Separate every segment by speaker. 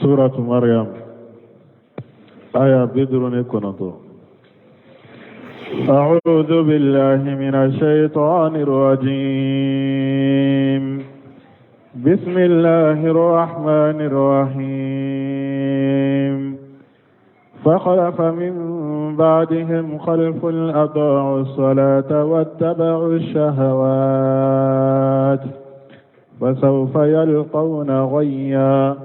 Speaker 1: Suratu Maryam aya 59. أعوذ بالله من الشيطان الرجيم بسم الله الرحمن الرحيم فخلف من بعدهم خلف أضاعوا الصلاة واتبعوا الشهوات فسوف يلقون غيا.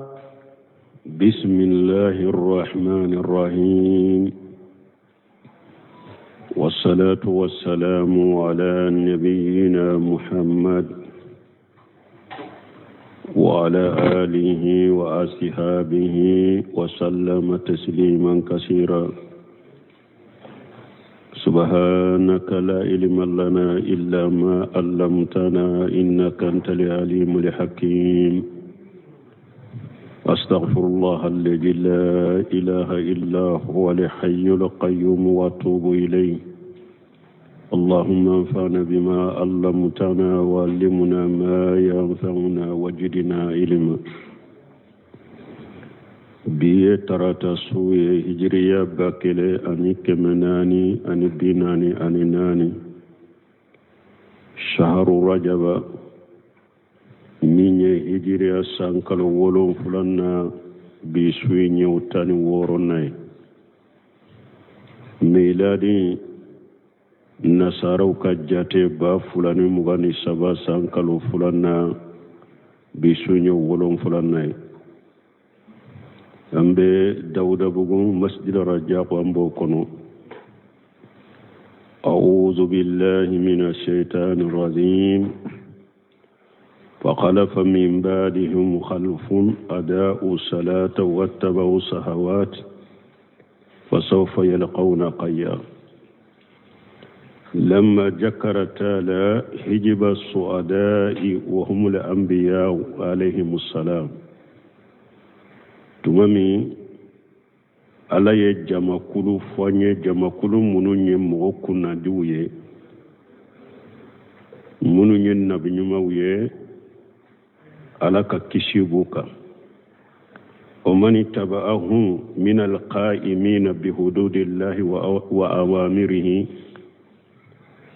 Speaker 2: بسم الله الرحمن الرحيم، والصلاة والسلام على نبينا محمد وعلى آله وأصحابه وسلم تسليما كثيرا. سبحانك لا علم لنا إلا ما علمتنا إنك أنت العليم الحكيم. أستغفر الله الذي لا إله إلا هو الحي القيوم وأتوب إليه. اللهم انفعنا بما علمتنا وعلمنا ما ينفعنا وجدنا علما. Bi ye tarata su ye, hijiriya 1444, shaharu rajaba, min ye hijiriya san kalo wolonfila na, bi su ye ɲɛw 16nan ye. Miladi nasaraw ka jate 2023 san kalo filanan, bi su ɲɛ wolonfilanan ye. An bɛ Dawudabugu masjid Rajako, an b'o kɔnɔ. أعوذ بالله من الشيطان الرجيم. فخلف من بعدهم خلف أضاعوا الصلاة واتبعوا الشهوات فسوف يلقون غيا. لما ذكر تعالى حزب السعداء وهم الأنبياء عليهم السلام، tuma min Ala ye jamakulu fɔ an ye, jamakulu minnu ye mɔgɔ kunnadiw ye, minnu ye nabi ɲumanw ye, Ala ka kisi b'u kan, ومن اتبعهم من القائمين بحدود الله وأوامره,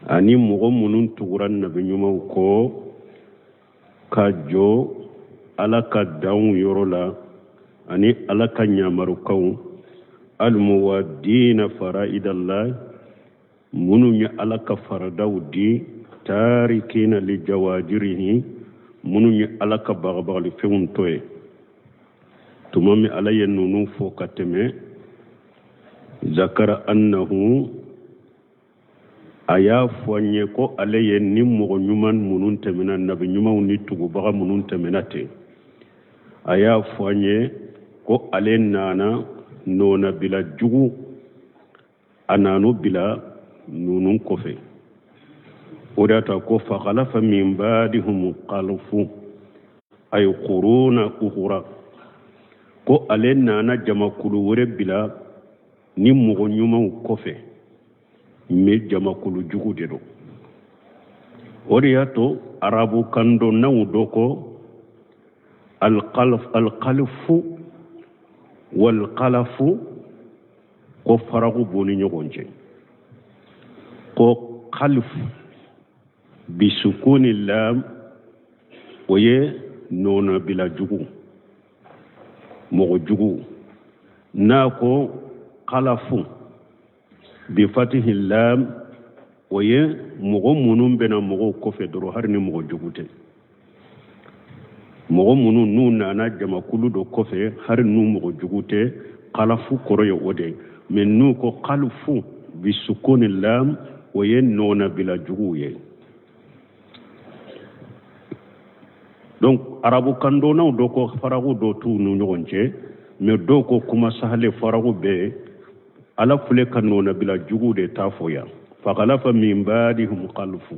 Speaker 2: ani mɔgɔ minnu tugura nabi ɲumanw kɔ ka jɔ Ala ka danw yɔrɔ la ani Ala ka ɲamarukanw, المؤدين فرائض الله, minnu ye Ala ka faradaw di, تاركين لزواجره, minnu ye Ala ka bagabagalifɛnw to ye. Tuma min Ala ye ninnu fɔ ka tɛmɛ, ذكر أنه, a y'a fɔ an ye ko ale ye ni mɔgɔ ɲuman minnu tɛmɛna, nabi ɲumanw ni tugubaga minnu tɛmɛna ten, a y'a fɔ an ye ko ale nana nɔnabila jugu, a nanu bila ninnu kɔfɛ. O de y'a to ko فخلف من بعدهم خلف أي قرون أخرى, ko ale nana jamakulu wɛrɛ bila ni mɔgɔ ɲumanw kɔfɛ, mais jamakulu jugu de don. O de y'a to arabu kandɔnnaw dɔ ko الخلف والقلف, ko faraku b'u ni ɲɔgɔn cɛ. Ko خلف بسكون اللام, o ye nɔnabila jugu, mɔgɔ jugu. N'a ko قلف بفتح اللام, o ye mɔgɔ minnu bɛna mɔgɔw kɔfɛ dɔrɔn, hali ni mɔgɔ jugu tɛ. Mɔgɔ minnu n'u nana jamakulu dɔ kɔfɛ, hali n'u mɔgɔ jugu tɛ, قلف kɔrɔ ye o de ye. Mais n'u ko خلف بسكون اللام, o ye nɔnabila juguw ye. Donc arabu kandɔnnaw dɔ ko faraku dɔ t'u ni ɲɔgɔn cɛ, mais dɔw ko kuma sahale faraku bɛɛ. Ala filɛ ka nɔnabila jugu de t'a fɔ yan. فخلف من بعدهم خلف,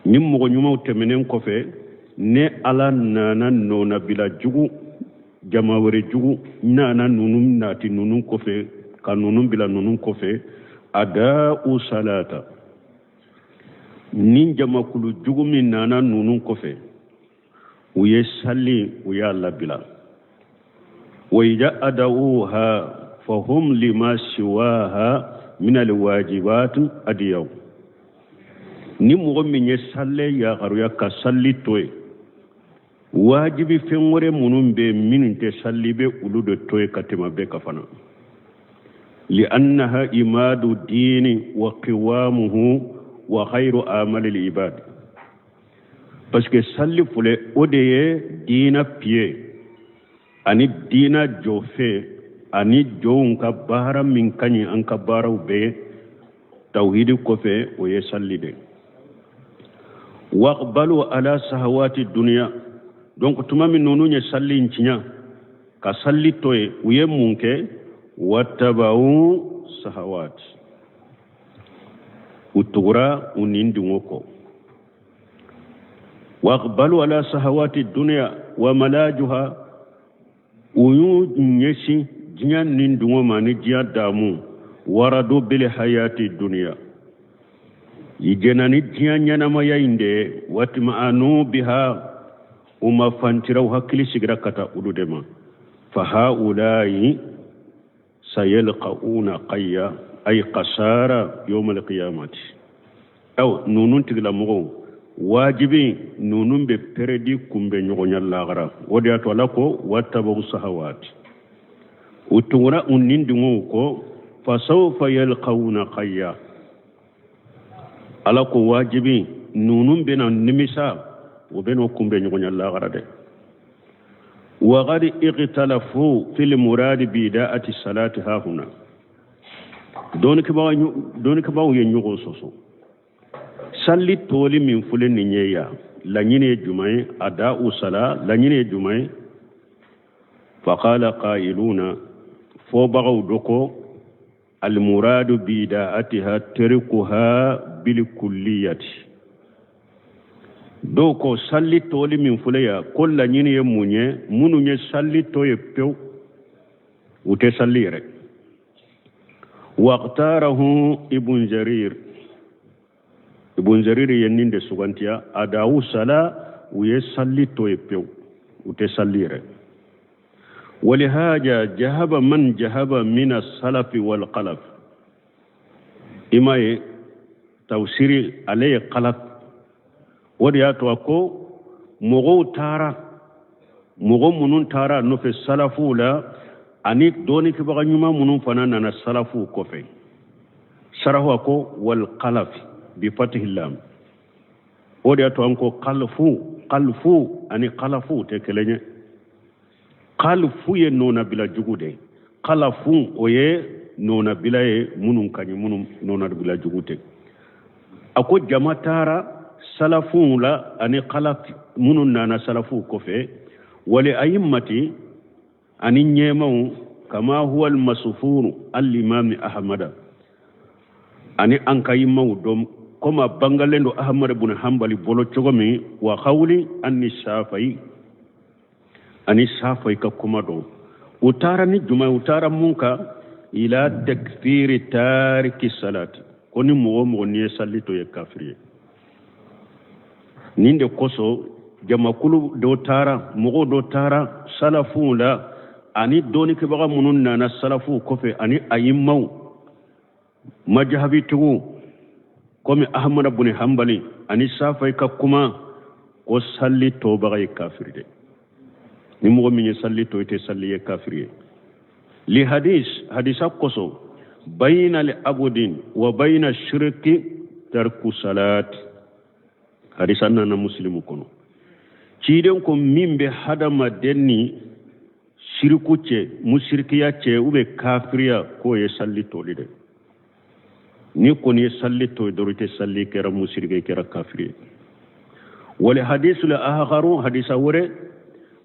Speaker 2: ni mɔgɔ ɲumanw tɛmɛnen kɔfɛ, ne Ala nana nɔnabila jugu, jama wɛrɛ jugu nana nunu nati nunu kɔfɛ, ka nunu bila nunu kɔfɛ. أضاعوا الصلاة, ni jamakulu jugu min nana nunu kɔfɛ, u ye sali, u y'a labila. Wa idha adauha fahum lima siwaha min alwajibat adiyaw. Ni mɔgɔ min ye sali yagaruya ka sali to yen, wajibi fɛn wɛrɛ minnu bɛ minnu tɛ sali bɛ olu de to yen ka tɛmɛ bɛɛ kan fana. Li'annaha imadu diini wa qiwamuhu wa khayru amali al-ibad. Parce que sali filɛ, o de ye diina pied ani diina jɔfɛn ani jɔnw ka baara min ka ɲi an ka baaraw bɛɛ tawhidi kɔfɛ, o ye sali de. Waqbalu ala sahawati duniya. Donc tuma min ninnu ye sali in tiɲɛ ka sali to yen, u ye mun kɛ? Wattabau sahawat, u tugura u nin dungo kɔ. Waqbalu ala sahawati duniya wa malajuha, u y'u ɲɛsin diɲɛ nin dungo ma ni diɲɛ damu. Waradu bil hayati duniya, i jɛna ni diɲɛ ɲɛnamaya in de ye. Watma'anu biha, u ma fantira, u hakili sigira ka taa olu de ma. Fa haulayi sayalqauna qayya ay qasara yawm alqiyamati. Aw ninnu tigilamɔgɔw wajibi ninnu bɛ pɛrɛdi kunbɛn ɲɔgɔnya lagara. O de y'a to Ala ko wattabaw sahawati, u tugura u nin dungow kɔ. Fasawfa yalqawna qayya, Ala ko wajibi ninnu bɛna nimisa, u bɛna kunbɛn ɲɔgɔnya lagara dɛ. Waqad ikhtalafu fil muradi bi ida'ati salati hahuna, dɔnnikɛbaaw ye ɲɔgɔn sɔsɔ salli toli min filɛ nin ye yan, laɲini ye jumɛn ye? Ada'u sala, laɲini ye jumɛn ye? Faqala qailuna, fɔbagaw dɔ ko almuradu bi ida'atiha tarikuha bil kulliyati. Dɔw ko salli toli min filɛ yan, ko laɲini ye mun ye? Minnu ye salli to ye pewu, u tɛ salli yɛrɛ. Waqtarahu ibn Jarir, Ibn Jarir ye nin de sugantiya: adawu sala, u ye salli to ye pewu, u tɛ salli yɛrɛ. Walihaja jahaba man jahaba mina salafi wal khalaf. I m'a ye, tafsiri ale ye khalaf. O de y'a to a ko mɔgɔw taara, mɔgɔ minnu taara a nɔfɛ salafuw la ani dɔɔnikɛbaga ɲuman minnu fana nana salafuw kɔfɛ. Sarahu a ko wal khalaf bi fatihi lam. O de y'a to an ko khalfu, khalfu ani khalafu tɛ kelen ye. Khalfu ye nɔnabila jugu de ye, khalafu o ye nɔnabila ye minnu ka ɲi, minnu nɔnabila jugu tɛ. A ko jama taara salafuw la ani khalaf minnu nana salafuw kɔfɛ, wali ayimmati ani ɲɛmaw, kama huwa almasfuru alimami Ahamada ani an ka imaw dɔn komi a bangalen don Ahamada bun Hanbali bolo cogo min, wa qawli anni Shafa'i ani Shafa'i ka kuma dɔn. U taara ni jumɛn? U taara mun kan? Ila takfiri tariki salati, ko ni mɔgɔ o mɔgɔ n'i ye salli to ye kafiri ye. Nin de kosɔn jamakulu dɔ taara, mɔgɔw dɔ taara salafuw la ani dɔɔnikɛbaga minnu nana salafuw kɔfɛ ani ayimaw majahabitigiw komi Ahamada bun Hanbali ani Safai ka kuma ko salli tobaga ye kafiri de. Ni mɔgɔ min ye salli to i tɛ salli ye kafiri ye. Li hadis, hadisa kosɔn, bayna li abudin wa bayna shirki tarku salat. Hadisa nana Muslimu kɔnɔ. Ciden ko min bɛ hadamaden ni siriku cɛ, musirikiya cɛ u bɛ kafiriya, k'o ye salli toli de. Ni kɔni ye salli to dɔrɔn i tɛ salli kɛra musiriki, kɛra kafiri ye. Wali hadisu la ahakaru, hadisa wɛrɛ,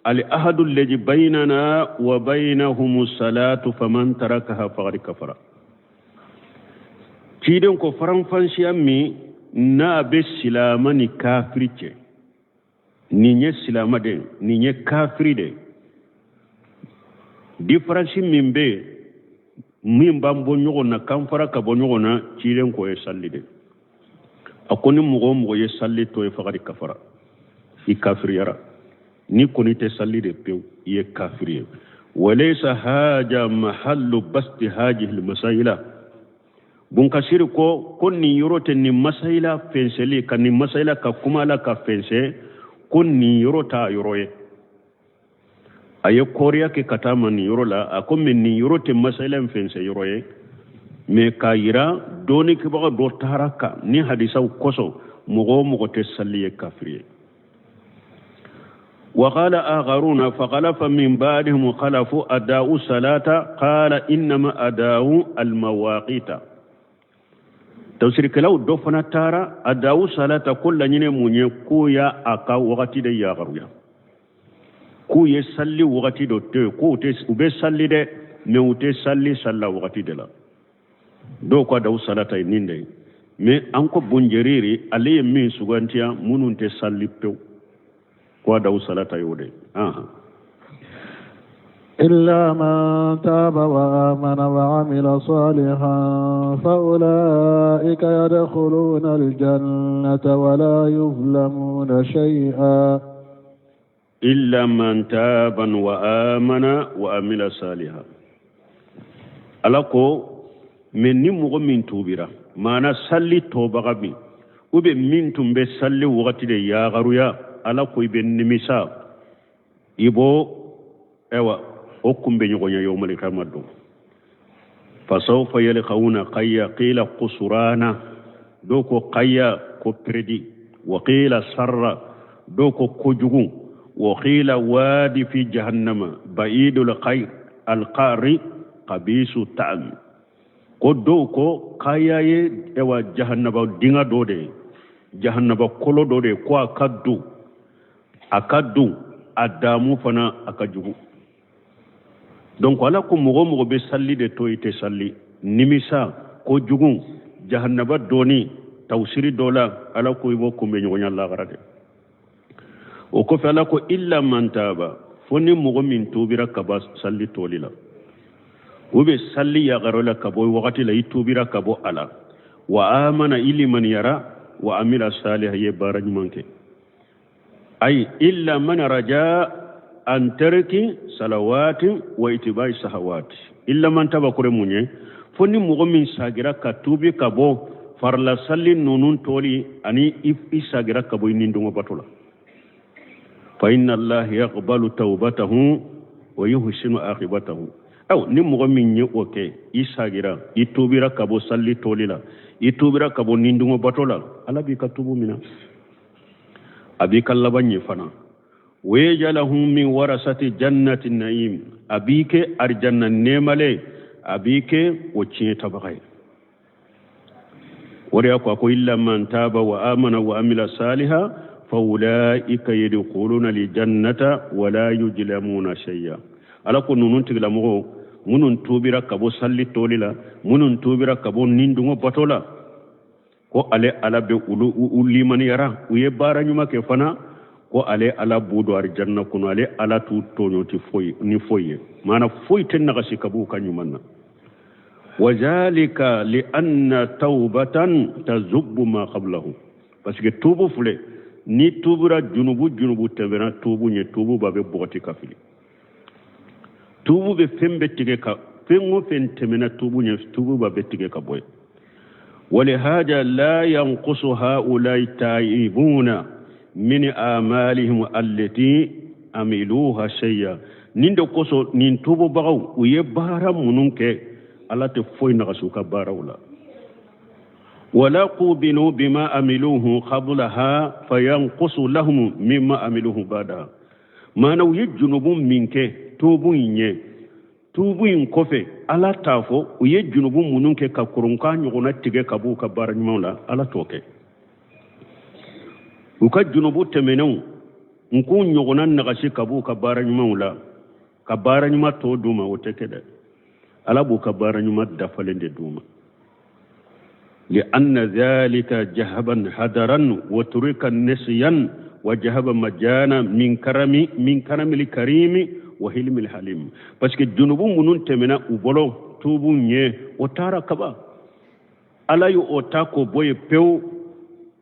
Speaker 2: al ahadu alladhi baynana wa baynahum salatu faman tarakaha faqad kafara. Ciden ko faranfansiya min n'a bɛ silama ni kafiri cɛ, nin ye silama de, nin ye kafiri de, différence min bɛ yen min b'an bɔ ɲɔgɔn na k'an fara ka bɔ ɲɔgɔn na, ciden ko ye salli de. A ko ni mɔgɔ o mɔgɔ ye salli to ye faqad kafara, i kafiriyara. Ni kɔni tɛ salli de pewu, i ye kafiri ye. Walaysa haja mahallu basti hajihi lmasayila. Bunkasiri ko nin yɔrɔ tɛ nin masayila fɛnsɛli ka nin masayila ka kuma la ka fɛnsɛ, ko nin yɔrɔ t'a yɔrɔ ye. A ye kɔriya kɛ ka taa ma nin yɔrɔ la, a ko mɛ nin yɔrɔ tɛ masayila in fɛnsɛ yɔrɔ ye, mɛ k'a yira dɔɔnikɛbaga dɔ taara kan ni hadisaw kosɔn mɔgɔ o mɔgɔ tɛ sali ye kafiri ye. وقال آخرون فخلف من بعدهم خلف أداء الصلاة قال إنما أداء المواقيت. Tafsirikɛlaw dɔ fana taara أداء الصلاة ko laɲini mun ye, k'o y'a a ka wagati de yagaruya, k'u ye salli wagati dɔ to yen, k'u tɛ u bɛ salli dɛ, mɛ u tɛ salli salla wagati de la. Dɔw ko أداء الصلاة ye nin de ye, mɛ an ko Bunjeriri ale ye min sugantiya, minnu tɛ salli pewu, ko أداء الصلاة y'o de ye.
Speaker 1: إلا من تاب وآمن وعمل صالحا فأولئك يدخلون الجنة ولا يظلمون شيئا.
Speaker 2: إلا من تاب وآمن وعمل صالحا. Ala ko mɛ ni mɔgɔ min tubira, maana salli tɔbaga min u bɛ min tun bɛ salli wagati de yagaruya, Ala ko i bɛ nimisa, i b'o ɛwa o kunbɛ ɲɔgɔn ye yawmal kiyama don. فسوف يلقون غيا قيل خسرانا, dɔw ko غيا ko perdi, وقيل شرا, dɔw ko kojugu, وقيل واد في جهنم بعيد القير القعر خبيث الطعم. Ko dɔw ko غيا ye ɛwa jahannaba dinga dɔ de ye, jahannaba kolo dɔ de ye, ko a ka dun, a ka dun, a damu fana a ka jugu. Donc Ala ko mɔgɔ o mɔgɔ bɛ salli de to i tɛ salli, nimisa kojugu, jahannaba dɔɔni. Tawsiri dɔ la, Ala ko i b'o kunbɛ ɲɔgɔnya lahara de. O kɔfɛ Ala ko إلا من تاب, fo ni mɔgɔ min tubira ka bɔ salli toli la, u bɛ salli yagaro la ka bɔ wagati la, i tubira ka bɔ a la, وآمن i limaniyara, وعمل صالحا ye baara ɲuman kɛ. Ayi إلا من رجع عن ترك صلوات واتباع الشهوات. إلا من تاب kɔrɔ mun ye? Fo ni mɔgɔ min sagira ka tubi ka bɔ farila salli ninnu toli ani i sagira ka bɔ i nidungɔ bato la, فإن الله يقبل توبته ويحسن عاقبته. Aw ni mɔgɔ min ye o kɛ, i sagira, i tubira ka bɔ salli toli la, i tubira ka bɔ nidungɔ bato la, Ala b'i ka tubu mina, a b'i ka laban ɲɛ fana. ويجعلهم من ورثة جنة النعيم, a b'i kɛ arijanna nɛɛmalen, a b'i kɛ o tiɲɛ tabaga ye. O de y'a ko a ko إلا من تاب وآمن وعمل صالحا فأولئك يدخلون الجنة ولا يظلمون شيئا. Ala ko ninnu tigilamɔgɔw minnu tubira ka bɔ salli toli la, minnu tubira ka bɔ nidungɔ bato la, ko ale Ala bɛ olu u limaniyara, u ye baara ɲuman kɛ fana, ko ale Ala b'u don arijanna kɔnɔ, ale Ala t'u tɔɲɔ ti foyi ni foyi ye, maana foyi tɛ nagasi ka b'u ka ɲuman na. وذلك لأن توبة تجب ما قبله, parce que tubu filɛ, ni tubura junubu junubu tɛmɛna tubu ɲɛ, tubu ba bɛ bɔgɔti ka fili, tubu bɛ fɛn bɛ tigɛ ka fɛn o fɛn tɛmɛna tubu ɲɛ, tubu ba bɛ tigɛ ka bɔ yen. ولهذا لا ينقص هؤلاء التائبون من أعمالهم التي عملوها شيئا. Nin de kosɔn nin tububagaw u ye baara minnu kɛ, Ala tɛ foyi nagasi u ka baaraw la. ولا قوبلوا بما عملوه قبلها فينقص لهم مما عملوه بعدها. Maana u ye junubu min kɛ tubu in ɲɛ, tubu in kɔfɛ, Ala t'a fɔ u ye junubu minnu kɛ ka koronkan ɲɔgɔnna tigɛ ka b'u ka baara ɲumanw la, Ala t'o kɛ. U ka junubu tɛmɛnenw n k'u ɲɔgɔnna nagasi ka b'u ka baara ɲumanw la ka baara ɲuman tɔ d'u ma, o tɛ kɛ dɛ. Ala b'u ka baara ɲuman dafalen de d'u ma. لأن ذلك ذهب هدرا وترك نسيا وذهب مجانا من كرم الكريم وحلم الحليم. Parce que junubu minnu tɛmɛna u bolo tubu ɲɛ, o taara kaba, Ala y'o ta k'o bɔ yen pewu.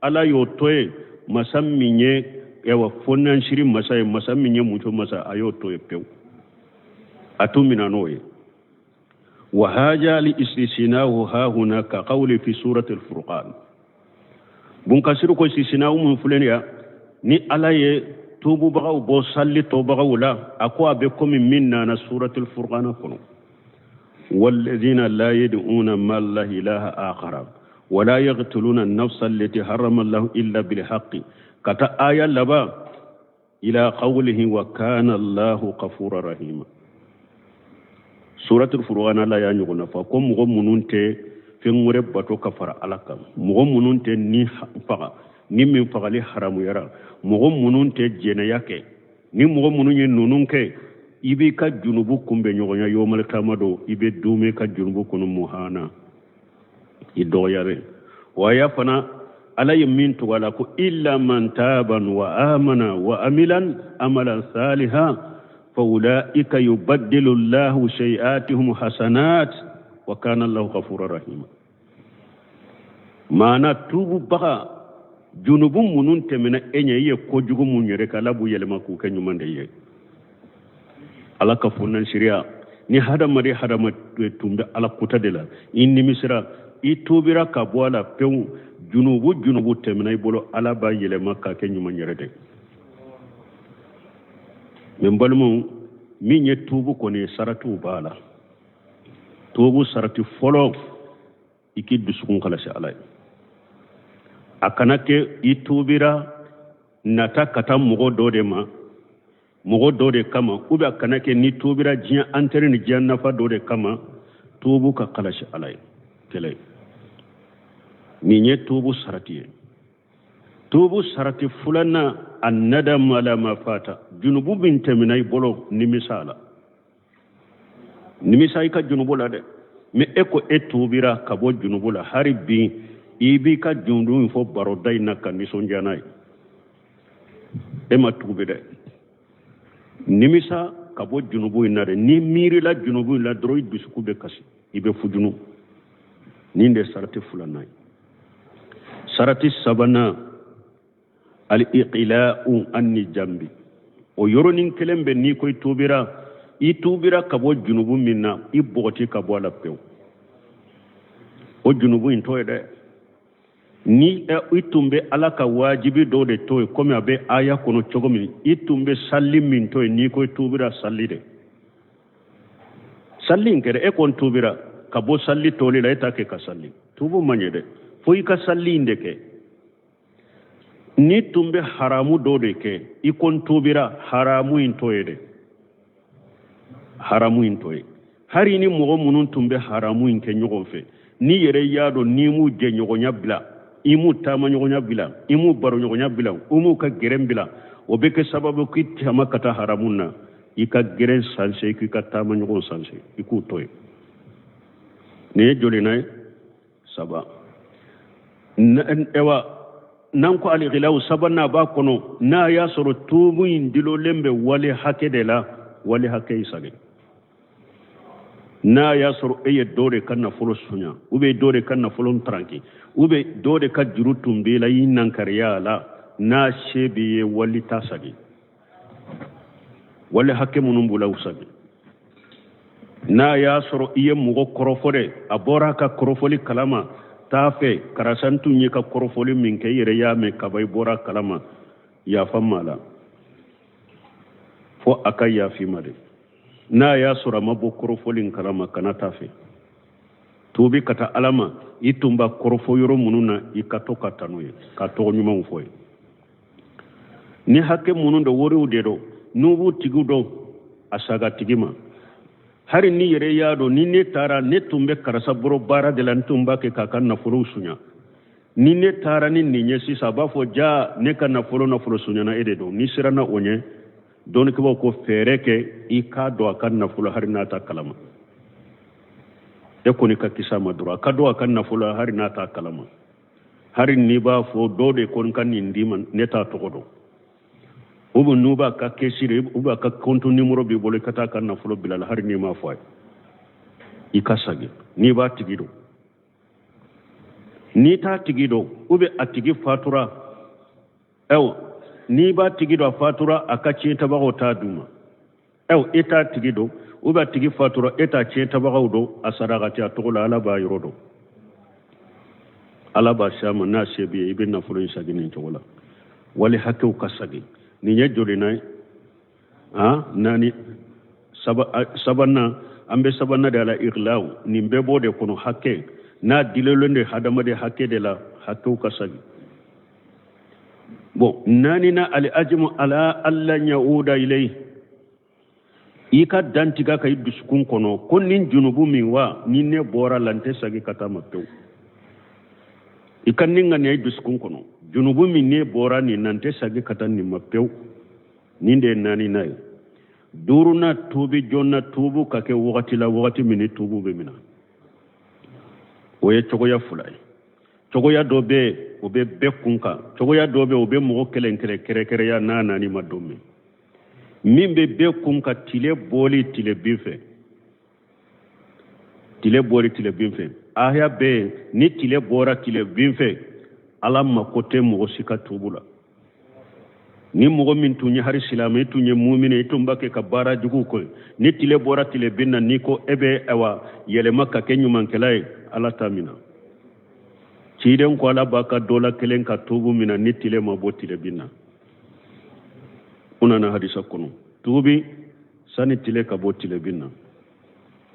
Speaker 2: Ala y'o to yen masa min ye ɛwa fɔnansiri masa ye, masa min ye muso masa, a y'o to yen pewu. A tun mina n'o ye. Wa haja li istisinahu hahuna ka qawli fi surati al-furqan. Bunkasiru ko istisinahu mun filɛ nin ya, ni Ala ye tububagaw bɔ salli tobagaw la, a ko a bɛ komi min nana suratul furqana kɔnɔ. Walladhina la yad'una ma Allahi ilaha akhara wala yaqtuluna an-nafsa allati harrama Allahu illa bil haqqi, ka taa aya laban ila qawlihi wa kana Allahu ghafura rahima. Suratul furqana la y'a ɲɔgɔnna fɔ ko mɔgɔ minnu tɛ fɛn wɛrɛ bato ka fara Ala kan, mɔgɔ minnu tɛ ni faga ni min fagali haramuyara, mɔgɔ minnu tɛ jɛnɛya kɛ, ni mɔgɔ minnu ye ninnu kɛ, i b'i ka junubu kunbɛn ɲɔgɔnya yawmal kiyama don, i bɛ duumɛ ka junubu kɔnɔ muhana, i dɔgɔyaren. Wa ya fana Ala ye min tugu a la ko illa man taban wa amana wa amilan amalan salihan fa ulaika yubaddilu Allahu sayi'atihim hasanat wa kana Allahu ghafurur rahima. Maana tuububaga junubu minnu tɛmɛna e ɲɛ, i ye kojugu mun yɛrɛ kɛ, Ala b'u yɛlɛma k'u kɛ ɲuman de ye. Ala ka fonnansiriya ni hadamaden hadamaden tun bɛ Ala kuta de la, i nimisira, i tuubira ka bɔ a la pewu, junubu junubu tɛmɛna i bolo, Ala b'a yɛlɛma k'a kɛ ɲuman yɛrɛ de. Mɛ n balimaw, min ye tuubu kɔni ye, saratiw b'a la. Tuubu sarati fɔlɔ, i k'i dusukun kalasi Ala ye. A kana kɛ i tuubira nata ka taa mɔgɔ dɔ de ma, mɔgɔ dɔ de kama, ou bien a kana kɛ ni tuubira diɲɛ intérêt ni diɲɛ nafa dɔ de kama. Tuubu ka kalasi Ala ye kɛlɛ. Nin ye tuubu sarati ye. Tuubu sarati filanan, annadamu ala ma fata, junubu min tɛmɛna i bolo, nimisa a la, nimisa i ka junubu la dɛ. Mɛ e ko e tuubira ka bɔ junubu la, hali bi i b'i ka junubu in fɔ baroda in na ka nisɔndiya n'a ye, e ma tuubi dɛ. Nimisa ka bɔ junubu in na dɛ. N'i miirila junubu in la dɔrɔn, i dusukun bɛ kasi, i bɛ fujunu. Nin de sarati filanan ye. Sarati sabanan, al-iqla'u anni jambi. O yɔrɔnin kelen bɛ n'i ko i tuubira, i tuubira ka bɔ junubu min na, i bɔgɔti ka bɔ a la pewu. O junubu in to ye dɛ. Ni i tun bɛ Ala ka wajibi dɔ de to yen, komi a bɛ aya kɔnɔ cogo min, i tun bɛ salli min to yen, n'i ko i tuubira, salli de. Salli in kɛra, e ko n tuubira ka bɔ salli toli la, e t'a kɛ ka salli. Tuubu man ɲɛ dɛ, fo i ka salli in de kɛ. N'i tun bɛ haramu dɔ de kɛ, i ko n tuubira, haramu in to ye dɛ, haramu in to ye. Hali ni mɔgɔ minnu tun bɛ haramu in kɛ ɲɔgɔn fɛ, n'i yɛrɛ y'a dɔn n'i m'u jɛɲɔgɔnya bila, i m'u taamaɲɔgɔnya bila, i m'u baroɲɔgɔnya bila, i m'u ka gɛrɛn bila, o bɛ kɛ sababu k'i taama ka taa haramu na. I ka gɛrɛn sanse, i k'i ka taamaɲɔgɔn sanse, i k'u to yen. Nin ye jolina ye? Saba. Ewa n'an ko aligilaw sabanan b'a kɔnɔ, n'a y'a sɔrɔ tuubu in dilolen bɛ wale hakɛ de la, wale hakɛ in sagi. N'a y'a sɔrɔ e ye dɔ de ka nafolo sonya, ou bien dɔ de ka nafolo taranki, ou bien dɔ de ka juru tun b'i la, i nankariya la, n'a se b'i ye, wali ta sagi. Wali hakɛ minnu b'u la, u sagi. N'a y'a sɔrɔ i ye mɔgɔ kɔrɔfɔ dɛ, a bɔra a ka kɔrɔfɔli kalama, t'a fɛ karisa n tun ye ka kɔrɔfɔli min kɛ, i yɛrɛ y'a mɛn kaba, i bɔra a kalama, yafa ma la, fo a ka yafa i ma de. N'a y'a sɔrɔ a ma bɔ kɔrɔfɔli in kalama, kana t'a fɛ. Tuubi ka taa Ala ma, i tun b'a kɔrɔfɔ yɔrɔ minnu na, i ka to ka tanu ye, ka tɔgɔ ɲumanw fɔ ye. Ni hakɛ minnu don, wariw de don, n'u b'u tigiw dɔn, a saga tigi ma. Hali ni yɛrɛ y'a dɔn ni ne taara, ne tun bɛ karisa bolo baara de la, n tun b'a kɛ k'a ka nafolow sunya. Ni ne taara ni nin ye sisan, a b'a fɔ ja ne ka nafolo sunyana e de don. N'i siranna o ɲɛ, dɔnnikɛbaaw ko fɛɛrɛ kɛ i k'a dɔn a ka nafolo hali n'a t'a kalama. E kɔni ka kisi a ma dɔrɔn, a ka dɔn a ka nafolo hali n'a t'a kalama. Hali n'i b'a fɔ dɔw de ko n ka nin d'i ma, ne t'a tɔgɔ dɔn. Ou bien n'u b'a ka kɛsi de, ou bien a ka compte numéro b'i bolo, i ka taa a ka nafolo bila la, hali n'i m'a fɔ a ye. I ka segin n'i b'a tigi dɔn. N'i t'a tigi dɔn, ou bien a tigi fatura, ayiwa, n'i b'a tigi dɔn a fatura, a ka tiɲɛtabagaw t'a d'u ma. Ɛw e t'a tigi dɔn ou bien a tigi fatura e t'a tiɲɛtabagaw dɔn, a sarakati a tɔgɔ la, Ala b'a yɔrɔ dɔn. Ala b'a se a ma, n'a se b'i ye, i bɛ nafolo in sagin nin cogo la. Wali hakɛw ka sagin. Nin ye jolina ye? Han, naani. Sabanan, an bɛ sabanan de ala iglaw. Nin bɛɛ b'o de kɔnɔ. Hakɛ n'a dilen de hadamaden hakɛ de la, hakɛw ka sagin. Bon, naaninan, al azimu ala alla yauda ilayhi. I ka dantigɛ ka i dusukun kɔnɔ ko nin junubu min wa, ni ne bɔra la, n tɛ sagin ka taa ma pewu. I ka nin ŋaniya i dusukun kɔnɔ, junubu min ne bɔra nin na, n tɛ sagin ka taa nin ma pewu. Nin de ye naaninan ye. Duurunan, tuubi joona, tuubu ka kɛ wagati la, wagati min ni tuubu bɛ minɛ. O ye cogoya fila ye. Cogoya dɔ bɛ yen, o bɛ bɛɛ kun kan. Cogoya dɔ bɛ yen, o bɛ mɔgɔ kelen kelen kɛrɛkɛrɛya n'a naani ma don min. Min bɛ bɛɛ kun kan, tile bɔli tile bin fɛ, tile bɔli tile bin fɛ. Aya bɛ yen, ni tile bɔra tile bin fɛ, Ala mako tɛ mɔgɔ si ka tuubu la. Ni mɔgɔ min tun ye hari silamɛ, i tun ye mumini, i tun b'a kɛ ka baara jugu kɛ, ni tile bɔra tile bin na, n'i ko e bɛ awa yɛlɛma ka kɛ ɲumankɛla ye, Ala t'a minɛ. Ciden ko Ala b'a ka dɔ la kelen ka tuubu minɛ ni tile ma bɔ tile bin na. U nana hadisa kɔnɔ, tuubi sani tile ka bɔ tile bin na.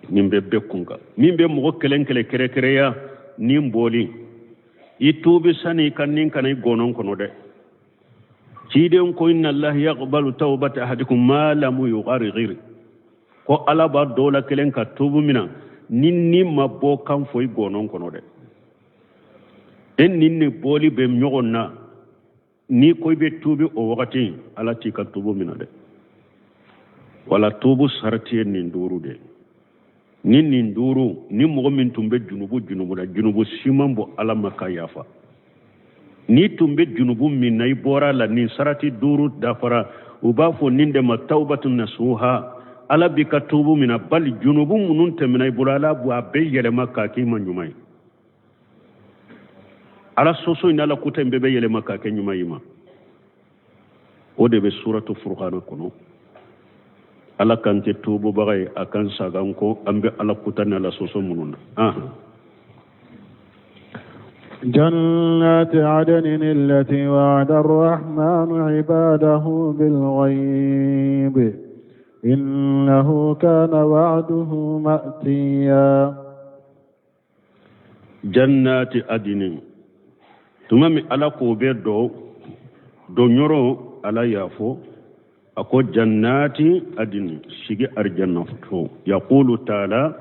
Speaker 2: Nin bɛ bɛɛ kun kan. Min bɛ mɔgɔ kelen kelen kɛrɛkɛrɛya, nin bɔli, i tuubi sani i ka nin kana i gɔnɔn kɔnɔ dɛ. Ciden ko inna allaha yaqbalu tawbata ahadikum ma lam yugharghir, ko Ala b'a dɔ la kelen ka tuubu mina ni ni ma bɔ kan fɔ i gɔnɔn kɔnɔ dɛ. E nin ni bɔli bɛ ɲɔgɔn na, n'i ko i bɛ tuubi o wagati, Ala t'i ka tuubu mina dɛ. Wala tuubu sarati ye nin duuru de. Ni nin duuru, ni mɔgɔ min tun bɛ junubu junubu la, junubu siman bɔ Ala ma ka yafa. N'i tun bɛ junubu min na, i bɔra a la, nin sarati duuru dafara, u b'a fɔ nin de ma tawbatu nasuha. Ala b'i ka tuubu mina, bali junubu minnu tɛmɛna i bolo, Ala b'a bɛɛ yɛlɛma k'a k'i ma ɲuman ye. Ala sɔsɔ in, Ala kuta in bɛɛ bɛ yɛlɛma k'a kɛ ɲuman ye i ma. O de bɛ suratu furukana kɔnɔ. Ala k'an kɛ tuububaga ye, a k'an saga an kɔ an bɛ Ala kuta ni Ala sɔsɔ minnu na.
Speaker 1: جنات عدن التي وعد الرحمن عباده بالغيب إنه كان وعده مأتيا.
Speaker 2: Jannati adinin, tuma min Ala k'o bɛ don donyɔrɔ, Ala y'a fɔ a ko jannati adinin, sigi arijanna so. Yaqulu taala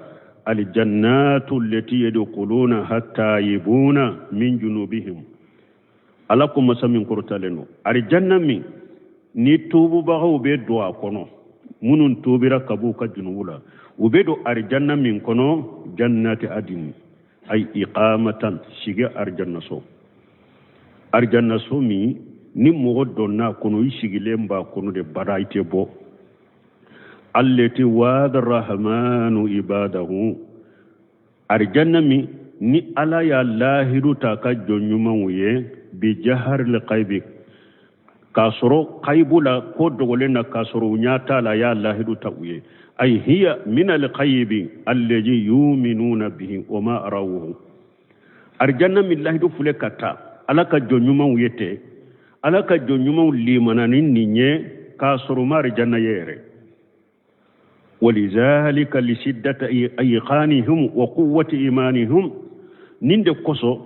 Speaker 2: aljannatu allati yadkhulunaha taibuna min junubihim. Ala ko masa min kɔrɔtalen don, arijanna min ni tuububagaw bɛ don a kɔnɔ, minnu tuubira ka b'u ka junubu la, u bɛ don arijanna min kɔnɔ, jannati adinin ay iqamatan, sigi arijanna so. Arijanna so min ni mɔgɔ donna a kɔnɔ, i sigilen b'a kɔnɔ de bada, i tɛ bɔ. Allati wa'ada rahmanu ibadahu, arijanna min ni Ala y'a lahidu ta ka jɔn ɲumanw ye, bi jaharil qaybi, k'a sɔrɔ kayibu la, ko dogolen na, k'a sɔrɔ u ɲɛ t'a la, a y'a lahidu ta u ye. Ay hiya min alqaybi allazi yuminuna bihi wa ma arawuhu. Arijanna min lahidu filɛ ka ta Ala ka jɔn ɲumanw ye tɛ, Ala ka jɔn ɲumanw limana ni nin ye k'a sɔrɔ u ma arijanna ye yɛrɛ. Walizalika lisiddati ayqanihim wa quwwati imanihim, nin de kosɔn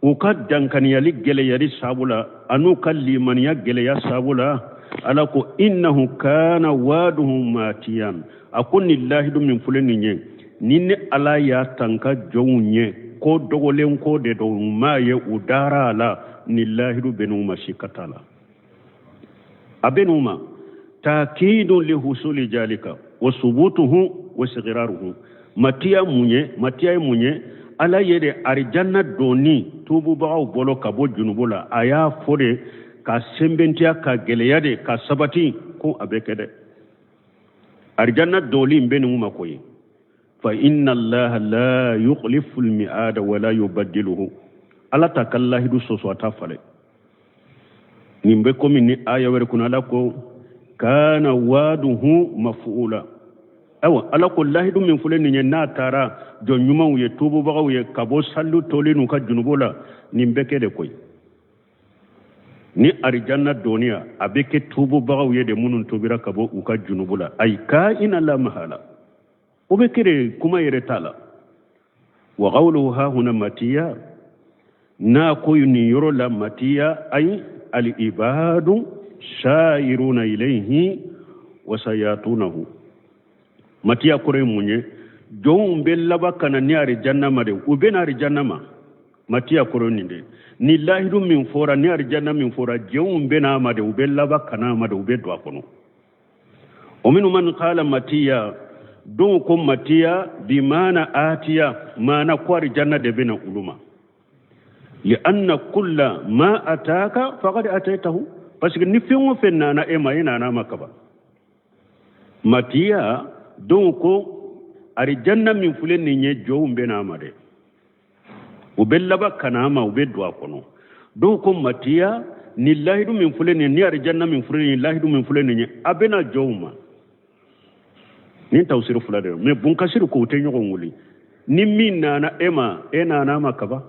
Speaker 2: u ka dankaniyali gɛlɛyali sabu la, an'u ka limaniya gɛlɛya sabu la, Ala ko innahu kana waaduhu matiyan. A ko nin lahidu min filɛ nin ye, ni ne Ala y'a ta n ka jɔnw ye, ko dogolen ko de don, u m'a ye, u dara a la, nin lahidu bɛ n'u ma, sika t'a la, a bɛ n'u ma. Takidun li husuli jalika wa subutuhu wa sighiraruhu. Matiya mun ye? Matiya ye mun ye? Ala ye de arijanna donni tuububagaw bolo ka bɔ junubu la, a y'a fɔ de ka sɛnbɛntiya, ka gɛlɛya de, ka sabati ko a bɛ kɛ dɛ. Arijanna doli in bɛ ninnu ma koyi. Fa inna allaha la yukhlifu almi'ada wa la yubaddiluhu. Ala t'a ka lahidu sɔsɔ, a t'a falen. Nin bɛ komi ni aya wɛrɛ kɔnɔ, Ala ko Kana waaduhu mafuula. Ayiwa, Ala ko lahidu min filɛ nin ye, n'a taara jɔn ɲumanw ye, tububagaw ye ka bɔ saliw toli n'u ka junubu la, nin bɛ kɛ de koyi. Ni arijanna doniya, a bɛ kɛ tububagaw ye de, minnu tubira ka bɔ u ka junubu la. Ayi, kaina la mahala, o bɛ kɛ de, kuma yɛrɛ t'a la. Wa qawluhu ha huna matiya, n'a ko nin yɔrɔ la matiya, ay al ibadu sairuna ilayhi wa sayatunahu. Matiya kɔrɔ ye mun ye? Jɔnw bɛ laban ka na ni arijanna ma de, u bɛ na arijanna ma. Matiya kɔrɔ nin de, ni lahidu min fɔra, ni arijanna min fɔra, jɔnw bɛ n'a ma de, u bɛ laban ka n'a ma de, u bɛ don a kɔnɔ. O minnu man qala matiya, dɔw ko matiya bi maana atiya, maana ko arijanna de bɛ na olu ma. Lianna kulla ma ataka faqad ataytahu, parce que ni fɛn o fɛn nana e ma, e nana ma kaban. Matiya, dɔw ko arijanna min filɛ nin ye, jɔnw bɛ n'a ma dɛ, u bɛ laban ka n'a ma, u bɛ don a kɔnɔ. Dɔw ko matiya, ni lahidu min filɛ nin ye, ni arijanna min filɛ nin ye, lahidu min filɛ nin ye, a bɛ na jɔnw ma. Nin tafsiri fila de mais Bunkasiri ko u tɛ ɲɔgɔn wuli. Ni min nana e ma, e nana ma kaban.